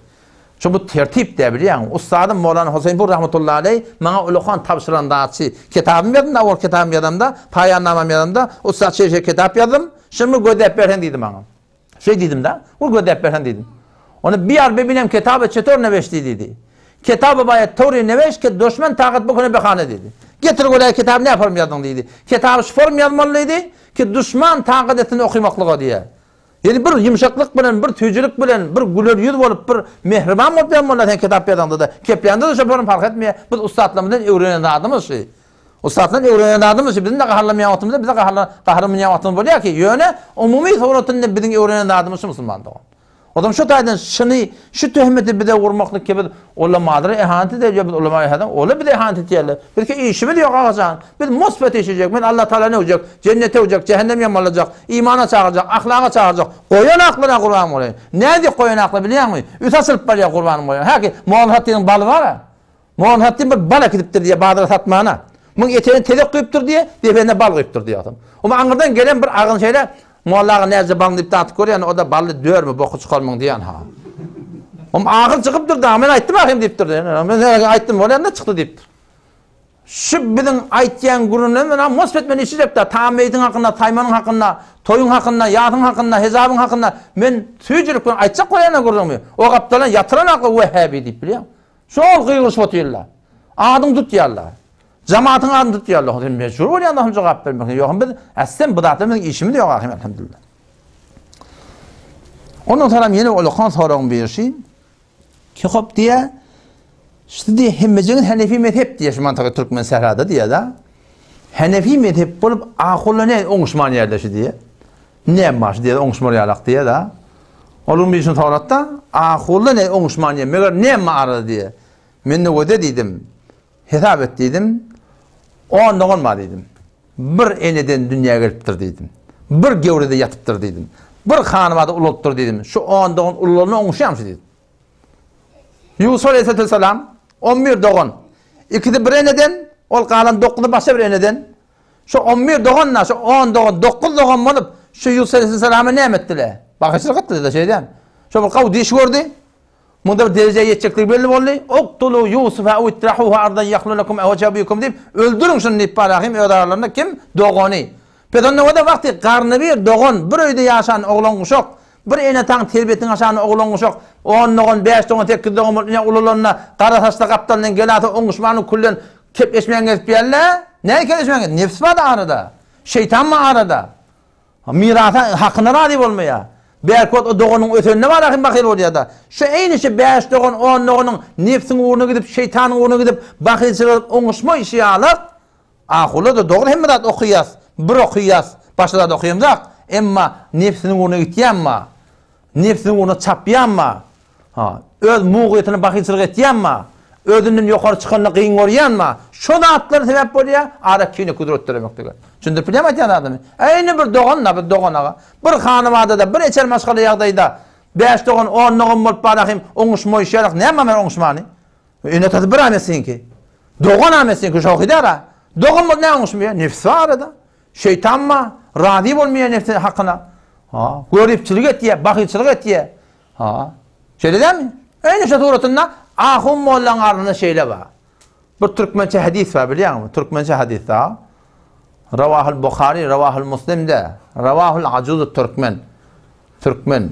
Şo bu tertip dä bilýäň. Ussadym Mowlana Huseýnpur rahmetullahi aleý maňa ulakan tabşyran zatçy. Kitabymy ýazdym da, owal kitabymy ýazamda, paýannamamy ýazamda, ussat şeýle-şeýle kitap ýazdym, şuny gözläp berseň diýdi maňa. Şeý diýdim-de, Ur gözläp berseň diýdim. Ony biýar bebinem ketaby çetor neweşdi diýdi. Ketaby baýat towry neweş ke duşman takat bukune behane diýdi. Getir göläý kitaby nä form ýazdyň diýdi. Ketaby şu form ýazmaly diýdi, ki duşman takat etsin okymaklyga diýýär. Ýani bir ýumşaklyk bilen, bir süýjülik bilen, bir güler ýüz bolup, bir mähriban bolup ýazmaly sen kitap ýazaňda-da. Kepläňde-de şo form parh etmeýär. Biz ussatlarymyzdan öwrenen zadymyz şu. Ussatdan öwrenen zadymyz şu, biziň-de gaharlanmaýan wagtymyzda bize gaharlan, gahary münýän wagtymyz bolýar ki, ýöne umumy suratynda biziň öwrenen zadymyz şu musulman dogan. Ozam şu taýdan şuny, şu töhmeti bize urmaklyk ki biz ulamalara ihanet edýär, biz ulama ihanet, olar bize ihanet edýärler. Bizki işimiz ýok agajan. Biz musbet işlejek. Men Allah Taala ne öwjek? Jennete öwjek, cehennem ýamalajak, imana çagyrjak, ahlaga çagyrjak. Goýan aklyna gurban bolaýyn. Nädip goýan akly bilýäňmi? Üs açylyp barýar gurbanym bolaýyn. Häki, Molla Hattynyň baly bar-a. Molla Hatdin bir bal äkidipdir diýýär bazara satmana. Muň etegine tezek guýupdyr diýýär, depesine bal guýupdyr diýýär adam. Oňa aňyrdan gelen bir agyn şeýle, Molla aga näce balyny diýip datyp görýän, o-da bally dörme, boky çykarmyň diýýän ha. Om agyr çykypdyr da, men aýtdym ahym diýipdir. Men aýtdym, bolýan da çykdy diýipdir. Şu biziň aýtýan gürrüňlerimiz men mosbet men işijek-de, tam meýdiň hakynda, taýmanyň hakynda, toýuň hakynda, ýasyň hakynda, hejabyň hakynda men süýjülik bilen aýtjak bolýan gürrüňimi. O gapdalan ýatyran akly wehhabi diýip bilýän. Şol gygyryşyp otyrlar. Adyňy tutýarlar. Jamatyň adyny tutýarlar. Sen mejbur bolýaň da jogap bermek. Ýok, biz äsem bu zatlar biziň işimiz ýok ahim elhamdülillah. Ondan sonra ýene ulakan soragyň birisi ki hop diýe şu diýe hemmejegiň Hanefi mezhep diýe şu mantygy Türkmen sährada diýe da. Hanefi mezhep bolup ahulla ne oňuşman ýerleşi diýe. Näme bar şu diýe oňuşmar ýalak diýe da. Onuň birisini soratda, Ahulda ne oňuşman diýe, meger näme arada diýe. Men de göze diýdim. Hesap et diýdim. On dogan bar diýdim. Bir eneden dünýä gelipdir diýdim. Bir gewrede ýatypdyr diýdim. Bir hanybada ulalypdyr diýdim. Şu on dogan ulalana oňuşýarmy şu diýdim. Ýusup aleyhisselam 11 dogan. Ikisi bir eneden, ol galan dokuzy başga bir eneden. Şu on bir dogan-da, şu on dogan, dokuz dogan bolup, şu Ýusup aleyhissalama näme etdiler? Bakyşlyk etdiler-de, şeýdýän. Şo bir gawy diş gördi. Munda bir derejä ýetjekligi belli boldy. Uktulu Ýusufa ew itrahuhu ardan ýahlu lekum wejhu abikum diýip, öldüriň şuny diýip barahym öz aralarynda kim? Dogany. Pes onda o-da wagty garny bir dogan, bir öýde ýaşan oglan-uşak, bir ene-ataň terbiýesiniň aşagynda oglan-uşak, on dogan, bäş dogan, sekiz dogan bolup ine ulalanda gara saçly gapdalyndan gelase oňuşmanyň külden Kepleşmän gezip ýörler. Näme kepleşmän gezip? Nefs bar arada. Şeýtan bar arada. Mirasa hakyna razy bolmaýar. Belki o doganyň ösenine bar hem bahyl bolýar-da. Şu eýni şu 5 dogan, 10 doganyň nefsiň ugruna gidip, şeýtanyň ugruna gidip, bahylçylyk edip oňuşma işi ýaly. Ahula-da dogry hemme zat okaýas, bir okaýas, başga zat okaýamzak. Emma nefsiniň ugruna gitýänmi? Nebsiniň ugruna çapýanmy? Ha, öz mugyýetine bahylçylyk etýänmi? Özünden ýokary çykanyna gyn görýänmi? Şo zatlar sebäp bolýar, ara kine kudret döremeklige. Düşündirip bilýärmi aýtýan zadymy? Eýni bir dogan-da, bir dogan aga. Bir hanabadada, bir eçer maşgala ýagdaýda bäş dogan, on dogan bolup barahym oňuşmaýyş ýarak näme bar oňuşmany? Ene-atasy bir amesinki. Dogan amesinki şohidara. Dogan bolup näme oňuşmaýar? Nefs bar arada. Şeýtan bar, razy bolmaýar nebsi hakyna. Ha, göripçilik etýär, bahylçylyk etýär. Ha. Şeýle dälmi? Eýni şu suratynda ahun mollaň arasynda şeýle bar. Bir türkmençe hadis bar bilýäňmi? Türkmençe hadis da. Rawahul Buhari, Rawahul Muslim de, Rawahul Ajuz Türkmen. Türkmen.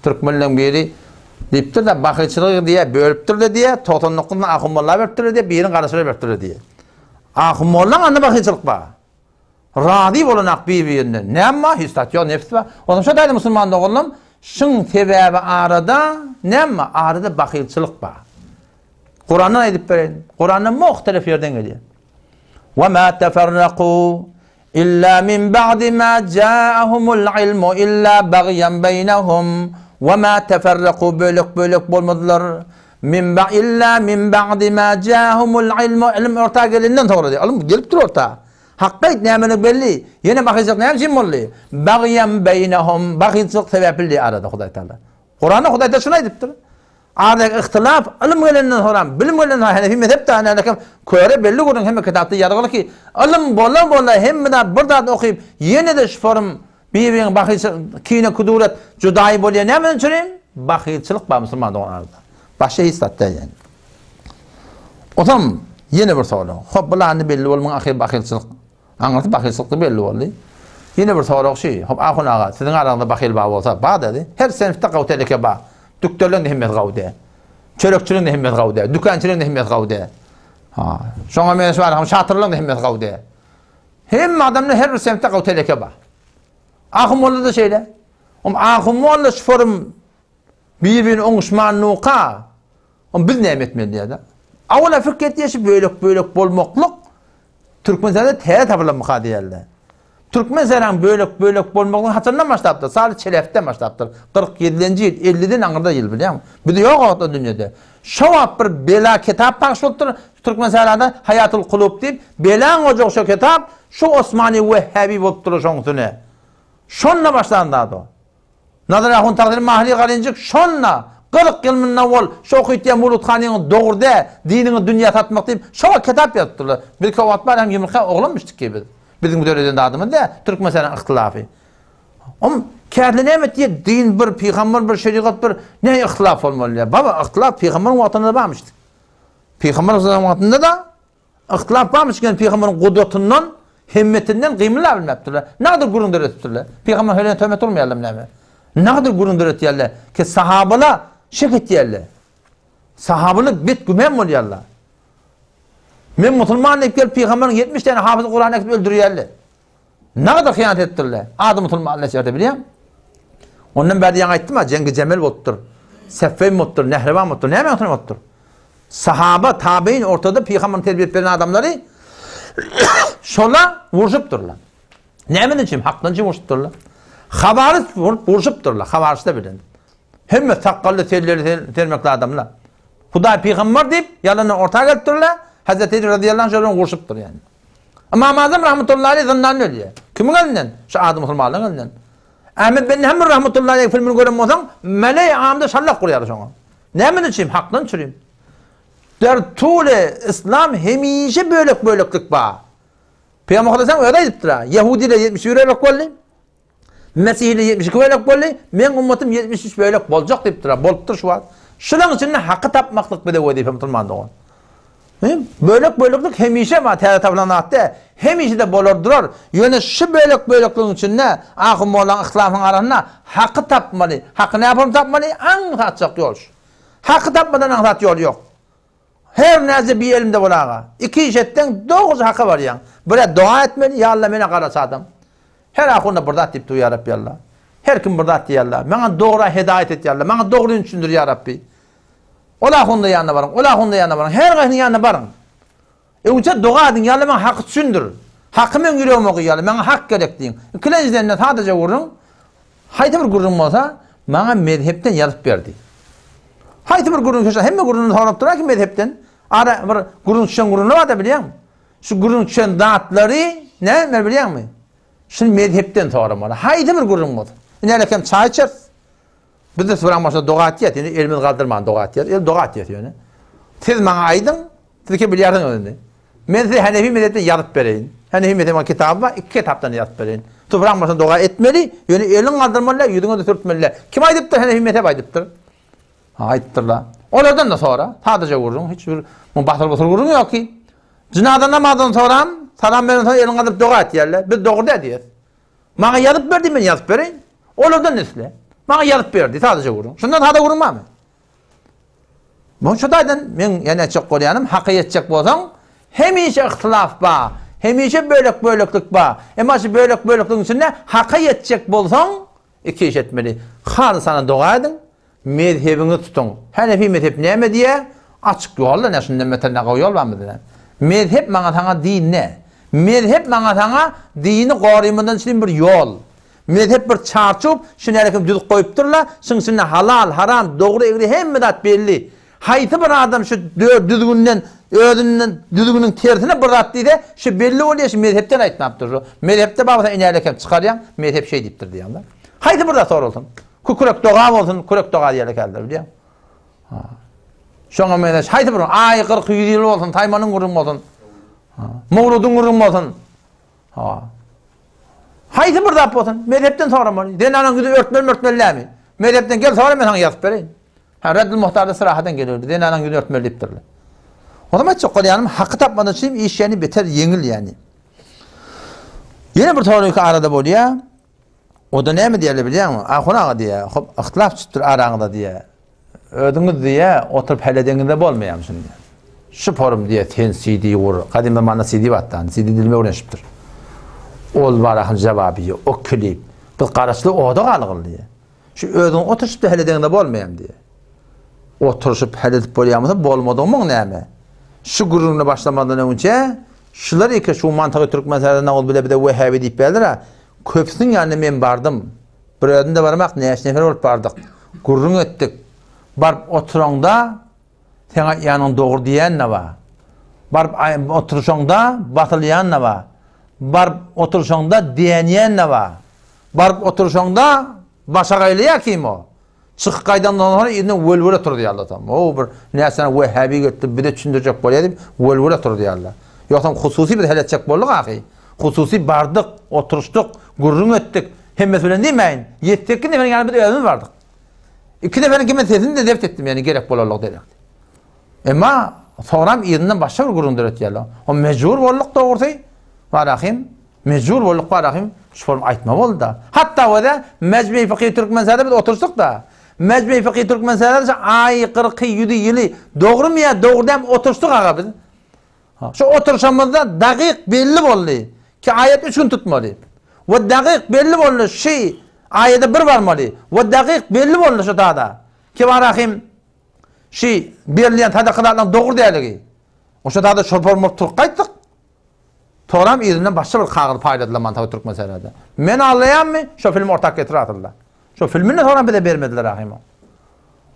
Türkmenleň biri diýipdir-de, bahylçylygy diýýär, bölüpdir-de diýýär, 99-yny ahun molla beripdir-de diýýär, birini garaşyra beripdir-de diýýär. Ahun mollaň anda bahylçylyk bar. Razy bolanak bir-birinden. Näme bar? Hiç zat ýok, nebs bar. Onsoň şo taýda musulman doganlarym, şuň sebäbi arada näme bar? Arada bahylçylyk bar. Kurandan aýdyp bereýin. Kuranda muhtelif ýerden gelýär. Wa ma teferraku illa min ba'di ma ja'ahumul ilmu illa bagyan beynehum wa ma teferraku bölek-bölek bolmadylar. Min ba illa min ba'di ma ja'ahumul ilmu ilm orta gelenden soňra diýär. Ylym gelip dur orta. Hakka aýt nämelik belli. Ýene bahylçylyk näme üçin boldy? Bagyan beynehum bahylçylyk sebäpli diýär arada Hudaý Taala. Kuranda Hudaý Taala şuny aýdypdyr. Aradaky yhtylaf ylym gelenden soňra, bilim gelenden soňra Hanefi mezhep dagy nälekem köre belli gürrüň hemme kitapda ýazgyly ki, ylym bola bola hemme zat bir zat okyp ýene-de şu forum bir-biriňe bahylçylyk kine kuduret judaýy bolýar nämeden çürim? Bahylçylyk bar musulman dogan arada. Başga hiç zat däl ýani. Otam ýene bir sorag. Hop bu belli bolmaň ahyr bahylçylyk. Aňyrsy bahylçylykda belli boldy. Ýene bir sorag şi, hop ahun aga, siziň araňyzda bahyl bar bolsa, bar dedi. Her senfde gawy teleke bar. Dükderleň-de hemmesi gawy däl. Çörekçileň-de hemmesi gawy däl. Dükançylaň-da hemmesi gawy däl. Ha, şoňa meňzeş bar, hem şatyrlaň-da hemmesi gawy däl. Hemme adamda her bir senfde gawy teleke bar. Ahun molla-da şeýle. Om ahun molla şu forum bir-birini oňuşman nuka. Om biz näme etmeli diýýär-de. Awala fikir etýär şu bölek-bölek bolmaklyk Türkmenistanda täze tapylanmyka diýerler. Türkmen sähraň bölek-bölek bolmagyny haçandan başlapdyr? Saly Çelefden başlapdyr. 47-nji ýyl, 50-den aňyrda ýyl bilýäňmi? Biz ýok o wagt o dünýede. Şo wagt bir bela kitap pagş bolupdyr Türkmen sährada Haýatul Kulub diýip, belaň ojagy şo kitap, şu Osmany Wehhabi bolupdyr şoň üstüne. Şonda başlan zat o. Nazar ahun Tahyr Mahli Galinjik şonda, 40 ýyl mundan owal, şu okytýan Murut hanyňy dogry dä, diniňi dünýä satmak diýip, şo wagt kitap ýazypdyrlar. Biz şo wagt bar hem ýumurtga oglanmyşdyk ki biz. Biziň döreden zadymyz dä, Türkmenistanyň yhtylafy. Om kätle näme etýär? Din bir, pygamber bir, şerigat bir, ne yhtylaf bolmaly diýär. Baba, yhtylaf pygamberiň wagtynda barmyşdy. Pygamber wagtynda-da Yhtylaf barmyş eken pygamberiň gudratyndan, hemmetinden gymyldap bilmepdirler. Nadyr gürrüň döretipdirler. Pygamber hölen töhmet urmaýarlar näme? Nadyr gürrüň döretýärler ki sahabalar şek etýärler. Sahabalar bet gümen bolýarlar. Men musulman diýip gelip pygamberiň 70 tane hafyz Kur'an ekip öldürýärler. Nadyr hyýanat etdirler. Ady musulmanlar içerde bilýän. Ondan bäri ýaňy aýtdym ha, Jengi Jemel bolupdyr. Seffeýn bolupdyr, Nehrewan bolupdyr. Näme ýagtyny bolupdyr? Sahaba, tabein ortada pygamberiň terbiýe beren adamlary şola urşupdyrlar. Näme üçin? Hakdan üçin urşupdyrlar. Habarys urşupdyrlar, habarysda bilen. Hemme sakgally selleri sermekli adamlar. Hudaý pygamber diýip, ýalandan orta gelipdirler. Hazreti Ali radıyallahu anh şolar urşupdyr ýani. Imam Azam rahmetullahi aleyh zyndanda ölýär. Kimiň elinden? Şu ady musulmanlaryň elinden. Ahmet bin Hanbel rahmetullahi aleyh filmini gören bolsaň, meleý amda şallak gurýar şoňa. Näme üçin? Hakdan çürim. Der tule islam hemişe bölek-böleklik bar. Peygamber Aleyhisselam öyle aýdypdyr. Ýehudiler 71 bölek boldy. Mesihiler 72 bölek boldy. Men ummatym 73 bölek boljak diýipdir. Bolupdyr şu wagt. Şunuň içinde haky tapmaklyk bize wezipe musulman dogan. Bölek-böleklik hemişe bar, täze tapylan zat däl. Hemişe-de bolar durar. Ýöne şu bölek-bölekligiň içinde ahun mollaň yhlasnyň arasynda haky tapmaly. Haky näme tapmaly? Aňsatjak ýol şu. Haky tapmadan aňsat ýol ýok. Her näce bir elimde bolaga. Iki iş etseň dogry haka barýaň. Bire doga etmeli, ýa Alla meni garaç adam. Her ahunda bir zat diýip dur ýa Rabbi Alla. Her kim bir zat diýýärler. Maňa dogra hedaýat et ýa Alla. Maňa dogryny düşündir ýa Rabbi. Ol ahunda ýanyna baryň, ol ahunda ýanyna baryň, her gaýsynyň ýanyna baryň. Öňçe doga ediň, ýa Alla maňa haky düşündir. Haky meň ýüregime guý, ýa Alla, maňa hak gerek diýiň. Ikilenjiden-de sadaja gürrüň, haýsy bir gürrüň bolsa, maňa mezhepden ýazyp ber diý. Haýsy bir gürrüň şoşa hemme gürrüňini sorap durar ki mezhepden. Ara bir gürrüň düşen gürrüňler bar-da bilýäňmi? Şu gürrüň düşen zatlary näme bilýäňmi? Şuny mezhepden soramaly. Haýsy bir gürrüň bolsa. Ine kem çaý içeris. Biz de suran başynda doga etýäs, ýöne elimizi galdyrman doga etýäs. El doga etýäs ýöne. Siz maňa aýdyň, siz kim bilýärsiňiz indi. Men size Hanefi mezhepden ýazyp bereýin. Hanefi mezhebiň kitaby bar, iki kitapdan ýazyp bereýin. Suran başynda doga etmeli, ýöne eliň galdyrmaly, ýüzüňe de sürtmeli. Kim aýdypdyr? Hanefi mezhep aýdypdyr. Ha, aýdypdyrlar. Olardan da sora. Sadaja gürrüň, hiç bir basyr-busyr gürrüň ýok ki. Jynaza namazdan soram, salam beren soň eliňi galdyryp doga etýärler. Biz dogry däl diýýäs. Maňa ýazyp ber diý, men ýazyp bereýin. Olardan isle. Maňa ýazyp berdi, sadaja gürrüň. Şundan sada gürrüň barmy? Muny şu taýdan men ýene aýtjak bolýanym, haka ýetjek bolsaň, hemişe yhtylaf bar, hemişe bölek-böleklik bar. Emma şu bölek-bölekligiň içinde haka ýetjek bolsaň, iki iş etmeli. Halysana doga ediň, mezhebiňizi tutuň. Hanefi mezhep näme diýýär? Açyk ýol-da, näme şundan beter ne gowy ýol barmy bizde? Mezhep maňa saňa din ne? Mezhep maňa saňa dini gorymyzdan üçin bir ýol. Mezhep bir çarçup, şu nälekim düzüp goýupdyrlar, şuň içinde halal, haram, dogry, egri hemme zat belli. Haýsy bir adam şu düzgünden, özünden düzgüniň tersine bir zat diýse, şu belli bolýar, şu mezhepden aýtmapdyr şu. Mezhepde bar bolsa inälekem çykarýaň, mezhep şeý diýipdir diýýäň-de. Haýsy bir zat soralsyn. Kükrek doga bolsun, kürek doga diýerler käbirler, bilýäň. Ha. Şoňa meňzeş haýsy bir aý 40 ýüz ýyl bolsun, taýmanyň gürrüň bolsun. Ha. Mowludyň gürrüň bolsun. Ha. Haýsy bir zat bolsun, mezhepden soramaly. Zenanyň ýüzi örtmeli örtmeli dälmi? Mezhepden gel sora men saňa ýazyp bereýin. Ha, Reddül Muhtarda syrahadan geliyordu. Zenanyň ýüzüni örtmeli diýipdirler. O zaman aýtjak bolýanym, haky tapmadan üçin iş ýani beter ýeňil ýani. Ýene bir sorag arada bolýar. O da näme diýerler bilýäňmi? Ahun aga diýýär, hop, yhtilaf çykypdyr araňyzda diýýär. Özüňiz diýýär, oturyp hal edeňizde bolmaýarmy şuny diýýär. Şu forum diýýär, sen CD gur. Gadym zamanda CD bardy, CD dilime öwrenişipdir. Ol barahyn jawaby ýok, o klip. Biz garaşly oda galgyl diýýär. Şu özüň oturyşyp hal edeňizde bolmaýarmy diýýär. Oturyşyp hal edip bolýan bolsa bolmadygymyň näme? Şu gürrüňini başlamazdan öňçe, şular eke şu mantygy türkmen sazynda ol bile bize wehhabi diýip berdiler. Köpüsiniň ýanyna men bardym. Bir özüm-de barmak, näçe nefer bolup bardyk. Gürrüň etdik. Baryp oturaňda, seň aýtýanyň dogry diýen-de bar. Baryp oturyşaňda, basylýan-da bar. Baryp oturyşaňda, dänýän-de bar. Baryp oturyşaňda, başagaýlaýar kim o. Çykyp gaýdandan soňra yzyna welwele turuzýarlar soň. O bir näçe wehhabi getdi, bize düşündirjek bolýar diýip welwele turuzýarlar. Ýogsam hususy biz hal etjek bolduk ahy. Hususy bardyk, oturyşdyk, gürrüň etdik. Hemmesi bilen diýmäýin. Ýedi-sekiz neferiň ýanyna biz özümiz bardyk. Iki neferiňki men sesini de zebt etdim, ýani gerek bolanlygy derekdi. Emma soňram yzyndan başga bir gürrüň döretýärler. O mejbur bolduk dogrusy. Barahym. Mejbur bolduk barahym şu form aýtma boldy-da. Hatda öze Mejmei Fykhy Türkmenistanda biz oturyşdyk-da. Mejmei Fykhy Türkmenistanda şu aýy, kyrky, ýüzi, ýyly dogrumy ýa dogry dälmi oturyşdyk aga biz. Şu oturyşamyzda dagyk belli boldy ki aýat üç gün tutmaly. We dagyk belli boldy şu aýada bir barmaly. We dagyk belli boldy şu tada ki barahym şu berilýän sadaka zatlaryň dogry däligi. Oşa tada şol form bolup turup gaýtdyk. Soňram yzyndan başga bir kagyz paýladylar Mantawy Türkmen serede. Men aldaýanmy? Şo filmi ortak getir asylda. Şo filmini soňram bize bermediler ahyma.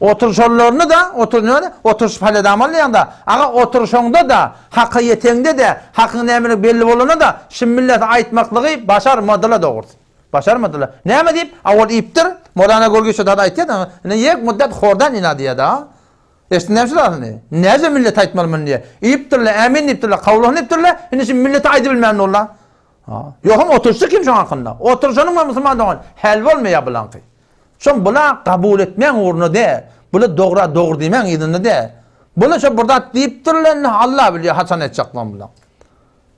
Oturyşanlaryny-da, otur näme? Oturyşyp haledam alýaňda. Aga oturyşaňda-da, haka ýeteňde-de, hakyň nämeligi belli bolanda-da, şu millete aýtmaklygy başarmadylar dogrusy. Başarmadylar. Näme diýip? A ol iýipdir. Molana Görgi şo zady aýtýar-da. Ine ýek muddat hordan ina diýýär-de. Eşitdiň näme şu zadyny? Näce millete aýtmaly muny diýýär. Iýipdirler, ämin diýipdirler, kabul olsun diýipdirler. Indi şu millete aýdybilmän durlar. Ýogsam oturyşdy kim şoň hakynda? Oturyşanyň we musulman dogan hal bolmaýar bulaňky. Şoň bula kabul etmäň ugruna däl. Bula dogra dogry diýmäň yzynda däl. Bula şo bir zat diýipdirler, indi Allah bilýär haçan aýtjaklar bulaň.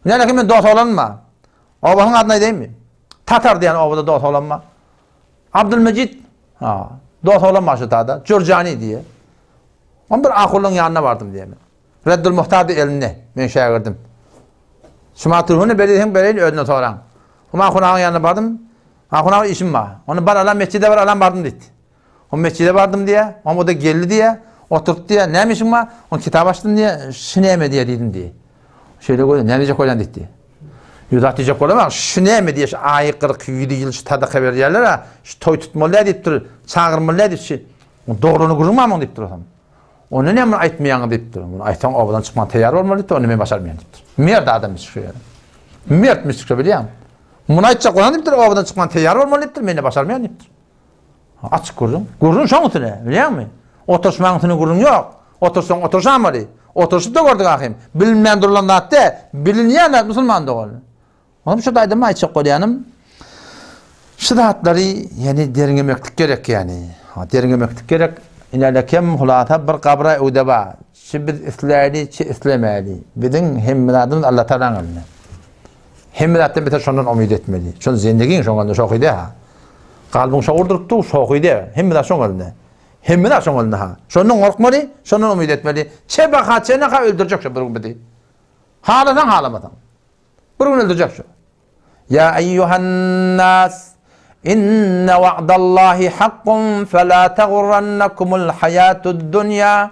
Näme men dos oglanma. Obasyň adyny aýdaýynmy? Tatar diýen obada dos oglanma. Abdülmejit, ha, dos oglan bar şu tada, Jürjani diýe. On bir ahulyň ýanyna bardym diýe men. Reddül Muhtardy elinde, men şägirdim. Şuma türhüni berýän bereýin özüne soraň. Hum ahun agaň ýanyna bardym. Ahun aga işim bar. Ony bar alan mesjide bar alan bardym diýdi. Hum mesjide bardym diýe. Hum o da geldi diýe. Oturtdy diýe. Näme işiň bar? On kitap açdym diýe. Şu näme diýe diýdim diýe. Şeýle goýdy, näme diýjek bolýan diýdi. Ýüz at diýjek bolamok, şu näme diýe, şu aýy 40 ýüzi ýyl şu sadaka berýärler-ä, şu toý tutmaly däl diýip dur, çagyrmaly däl diýip şu dogruny gürrüň barmyň diýip dur osam. Onda näme muny aýtmaýaňyz diýip dur. Muny aýtsaň obadan çykman taýýar bolmaly diýip dur, onda men başarmaýan diýip dur. Mert adam şu ýerde. Mert müsük bilýäň. Muny aýtjak bolsaň diýip dur, obadan çykman taýýar bolmaly diýip dur, men başarmaýan diýip dur. Açyk gürrüň. Gürrüň şoň üstüne, bilýäňmi? Oturyşmaň üstüne gürrüň ýok. Otursaň oturyşamaly. Oturyşyp-da gördük ahym. Bilinmän durulan zat däl. Bilinýän zat musulman dogan. Onuň şu taýdan aýtjak bolýanym, şu zatlary ýani derňemeklik gerek ýani. Ha, derňemeklik gerek. Ine kem hulasa bir gabra öwde bar. Çi biz isläýli, çi islemäýli. Biziň hemme zadymyz Allah Tagalaň elinde. Hemme zatdan beter şondan umyt etmeli. Şol zendigiň şoňa şoky dä. Kalbyň şo urduryp dur, şohy de. Hemme zat şoň elinde. Hemme zat şoň elinde ha. Şondan gorkmaly, şondan umyt etmeli. Çe baha, çe naha öldürjek şo bir gün bizi. Halasaň, halamasaň. Bir gün öldürjek şo. Ýa eýýuhan-nas, inne wa'dallahi hakkun fela tagurrannakumul haýatud-dunýa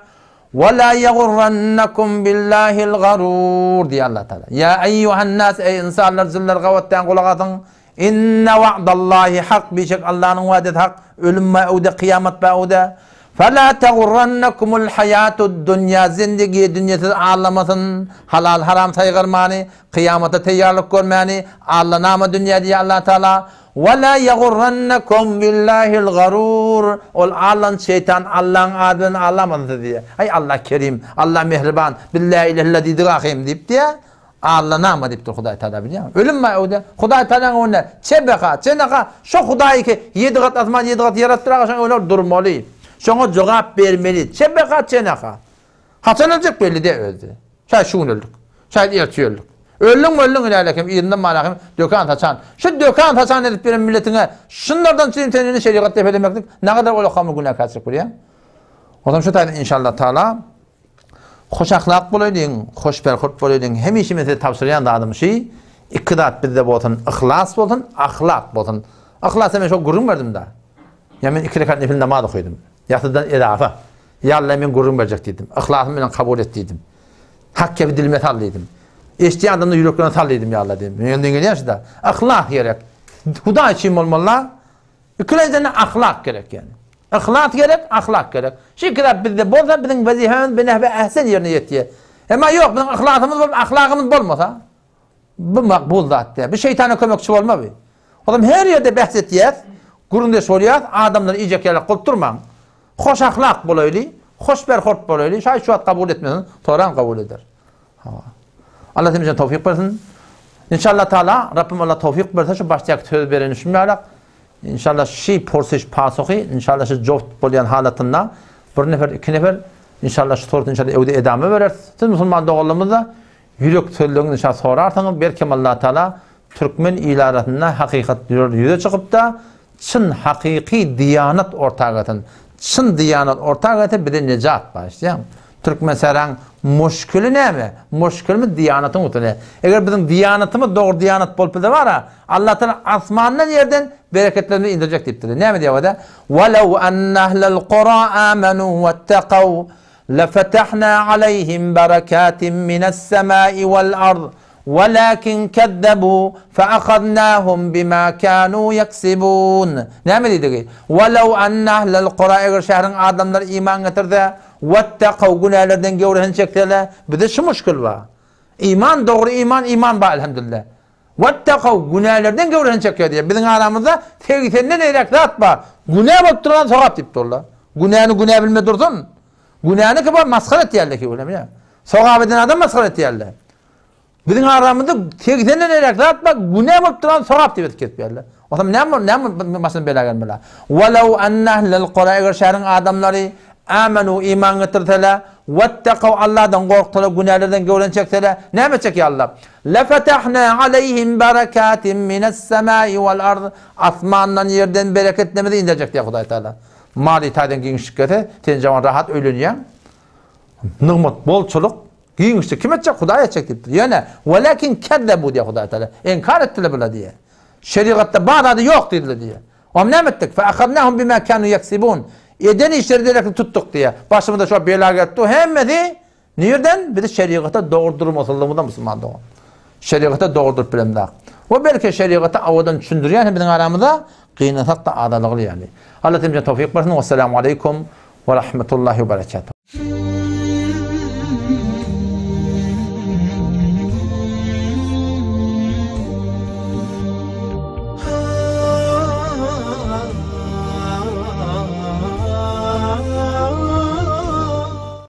we la ýagurrannakum billahil garur diýýär Allah Taala. Ýa eýýuhan-nas, eý ynsanlar, jynlar gabatdan gulak asyň. Inne wa'dallahi hak, bişek Allanyň wa'desi hak, ölüm bar öwde, kyýamat bar öwde. Fela tagurrannakumul haýatud-dunýa, zindigi dünýe sizi aldamasyn, halal-haram saýgarmany, Kyýamata teýýarlyk görmäni Alla nama dünýä diýýär Allah Taala, Wa la ýagurrannakum billahil garur, ol allan şeýtan Allaň ady bilen aldamasyn sizi diýýär. Aý Alla kerim, Alla mähriban, biz la ilahe illa diýdik ahym diýip diýýär. Alla nama diýipdir Hudaý Taala bilýäňmi? Ölüm bar öwde. Hudaý Taalaň öňünde çebeka, çeneka şo Hudaý ki ýedi gat asman ýedi gat ýer atdyr aga şoň öňünde durmaly. Şoňa jogap bermeli. Çebeka, çeneka. Haçan öljek belli däl özde. Şaýt şu gün öldük. Şaýt ertir öldük. Öldüň öldüň ilälekem yzyndan manakem dökan saçan. Şu dökan saçan edip beren milletiňe şunlardan çyn sen indi şerigat depelemeklik nagadar olakamly günäkärçilik bilýäň. Onam şu taýdan inşallah taala hoş ahlak bolaýlyň, hoş berhurt bolaýlyň. Hemişe men size tabşyrýan zadym şu iki zat bizde bolsun, yhlas bolsun, ahlak bolsun. Yhlasa men şo gürrüň berdim da. Ýa men iki rekat nefil namaz okydym. Ýasydan edafa. Ýa Alla men gürrüň berjek diýdim. Yhlasym bilen kabul et diýdim. Hak gepi dilime sal diýdim. Eşidýän adamda ýüreklerine sal diýdim ýa Alla diýdim. Men elden gelýän şuda. Yhlas gerek. Hudaý üçin bolmaly. Ikilenjende ahlak gerek ýani. Yhlas gerek, ahlak gerek. Şu iki zat bizde bolsa biziň wezipemiz binehwe ehsen ýerine ýetýär. Emma ýok biziň yhlasymyz bolup ahlagymyz bolmasa Bu makbul zat däl. Bu şeýtana kömekçi bolma bi. Olam her ýerde bähs etýäs, gürrüňdeş bolýas, adamlary iýjek ýalak bolup durmaň. Hoş ahlak bolaýly, hoş berhort bolaýly, şaý şu wagt kabul etmesin, soran kabul eder. Hawa. Allah hemmämize towfyk bersin. Inşallah Taala Rabbim Allah towfyk berse şu başdaky söz bereni şu ýalak. Inşallah şi porsiş pasuhy, inşallah şu joft bolýan halatynda bir nefer, iki nefer inşallah şu sorty inşallah öwde edame berer. Siz musulman doganlarymyz da Ýürek sözleriňizi şa sorarsyňyz, belkem Allatagala türkmen ili arasynda hakykat ýüze çykypda, çyn hakyky diýanat orta gelsin. Çyn diýanat orta gelse bize nejat bar, eşidýäňmi? Türkmensähraň muşkili näme? Muşkilimiz diýanatyň üstünde. Eger biziň diýanatymyz dogry diýanat bolup bilse bara, Allatagala asmandan ýerden bereketlerimizi indirjek diýipdir. Näme diýýär o-da? Walaw anna ahlal kura amanu wattakaw Lefetahna aleyhim berekatin mine's-semai wal-ard, welakin kezzebu feahaznahum bima kanu yeksibun. Näme diýdigi? Welew enne ahlel kura eger şäheriň adamlary iman getirse, wettekaw günälerden gewresini çekseler, bizde şu muşkil bar. Iman dogry iman iman bar elhamdülillah. Wettekaw günälerden gewresini çekýär diýýär. Biziň aramyzda segsenden eýräk zat bar. Günä bolup duran sogap diýip durlar. Günäni günä bilme dursun. Günäni ki bar masgara etýärler ki bilem ýa. Sogap eden adam masgara etýärler. Biziň aramyzda segsenden eýräk zat bar, günä bolup duran sogap diýip edip kesýärler. Otam näme näme başyna bela gelmeli. Walaw anna ahlel kura eger şäheriň adamlary amanu iman getirseler, wettekaw Allahdan gorksalar, günälerden göwren çekseler, näme etjek ýa Allah? Lefetahna aleyhim berekatin mine's-semai wal-ard asmandan ýerden bereketlerimizi inderjek diýýär Hudaý Taala. Maliýe taýdan giňişlik gelse, sen jawan rahat öýlenýäň. Nygmat bolçulyk, giňişlik kim etjek? Hudaý etjek diýipdir. Ýöne welakin kezzebu diýýär Hudaý Taala. Inkar etdiler bular diýýär. Şerigatda bar zady ýok diýdiler diýýär. Oňa näme etdik? Fe ahadnahum bima kanu yeksibun. Eden işleri derekli tutduk diýýär. Başymyza şo bela gelip dur. Hemmesi nirden? Bizi şerigata dogry durmasyzlygymyzdan musulman dogan. Şerigata dogry durup bilemzok. We belki şerigata owadan düşündirýän hem biziň aramyzda gynansak da adalygly ýaly. Allah hemmämize towfyk bersin. Wessalamu aleýkum we rahmetullahi we berekatuh.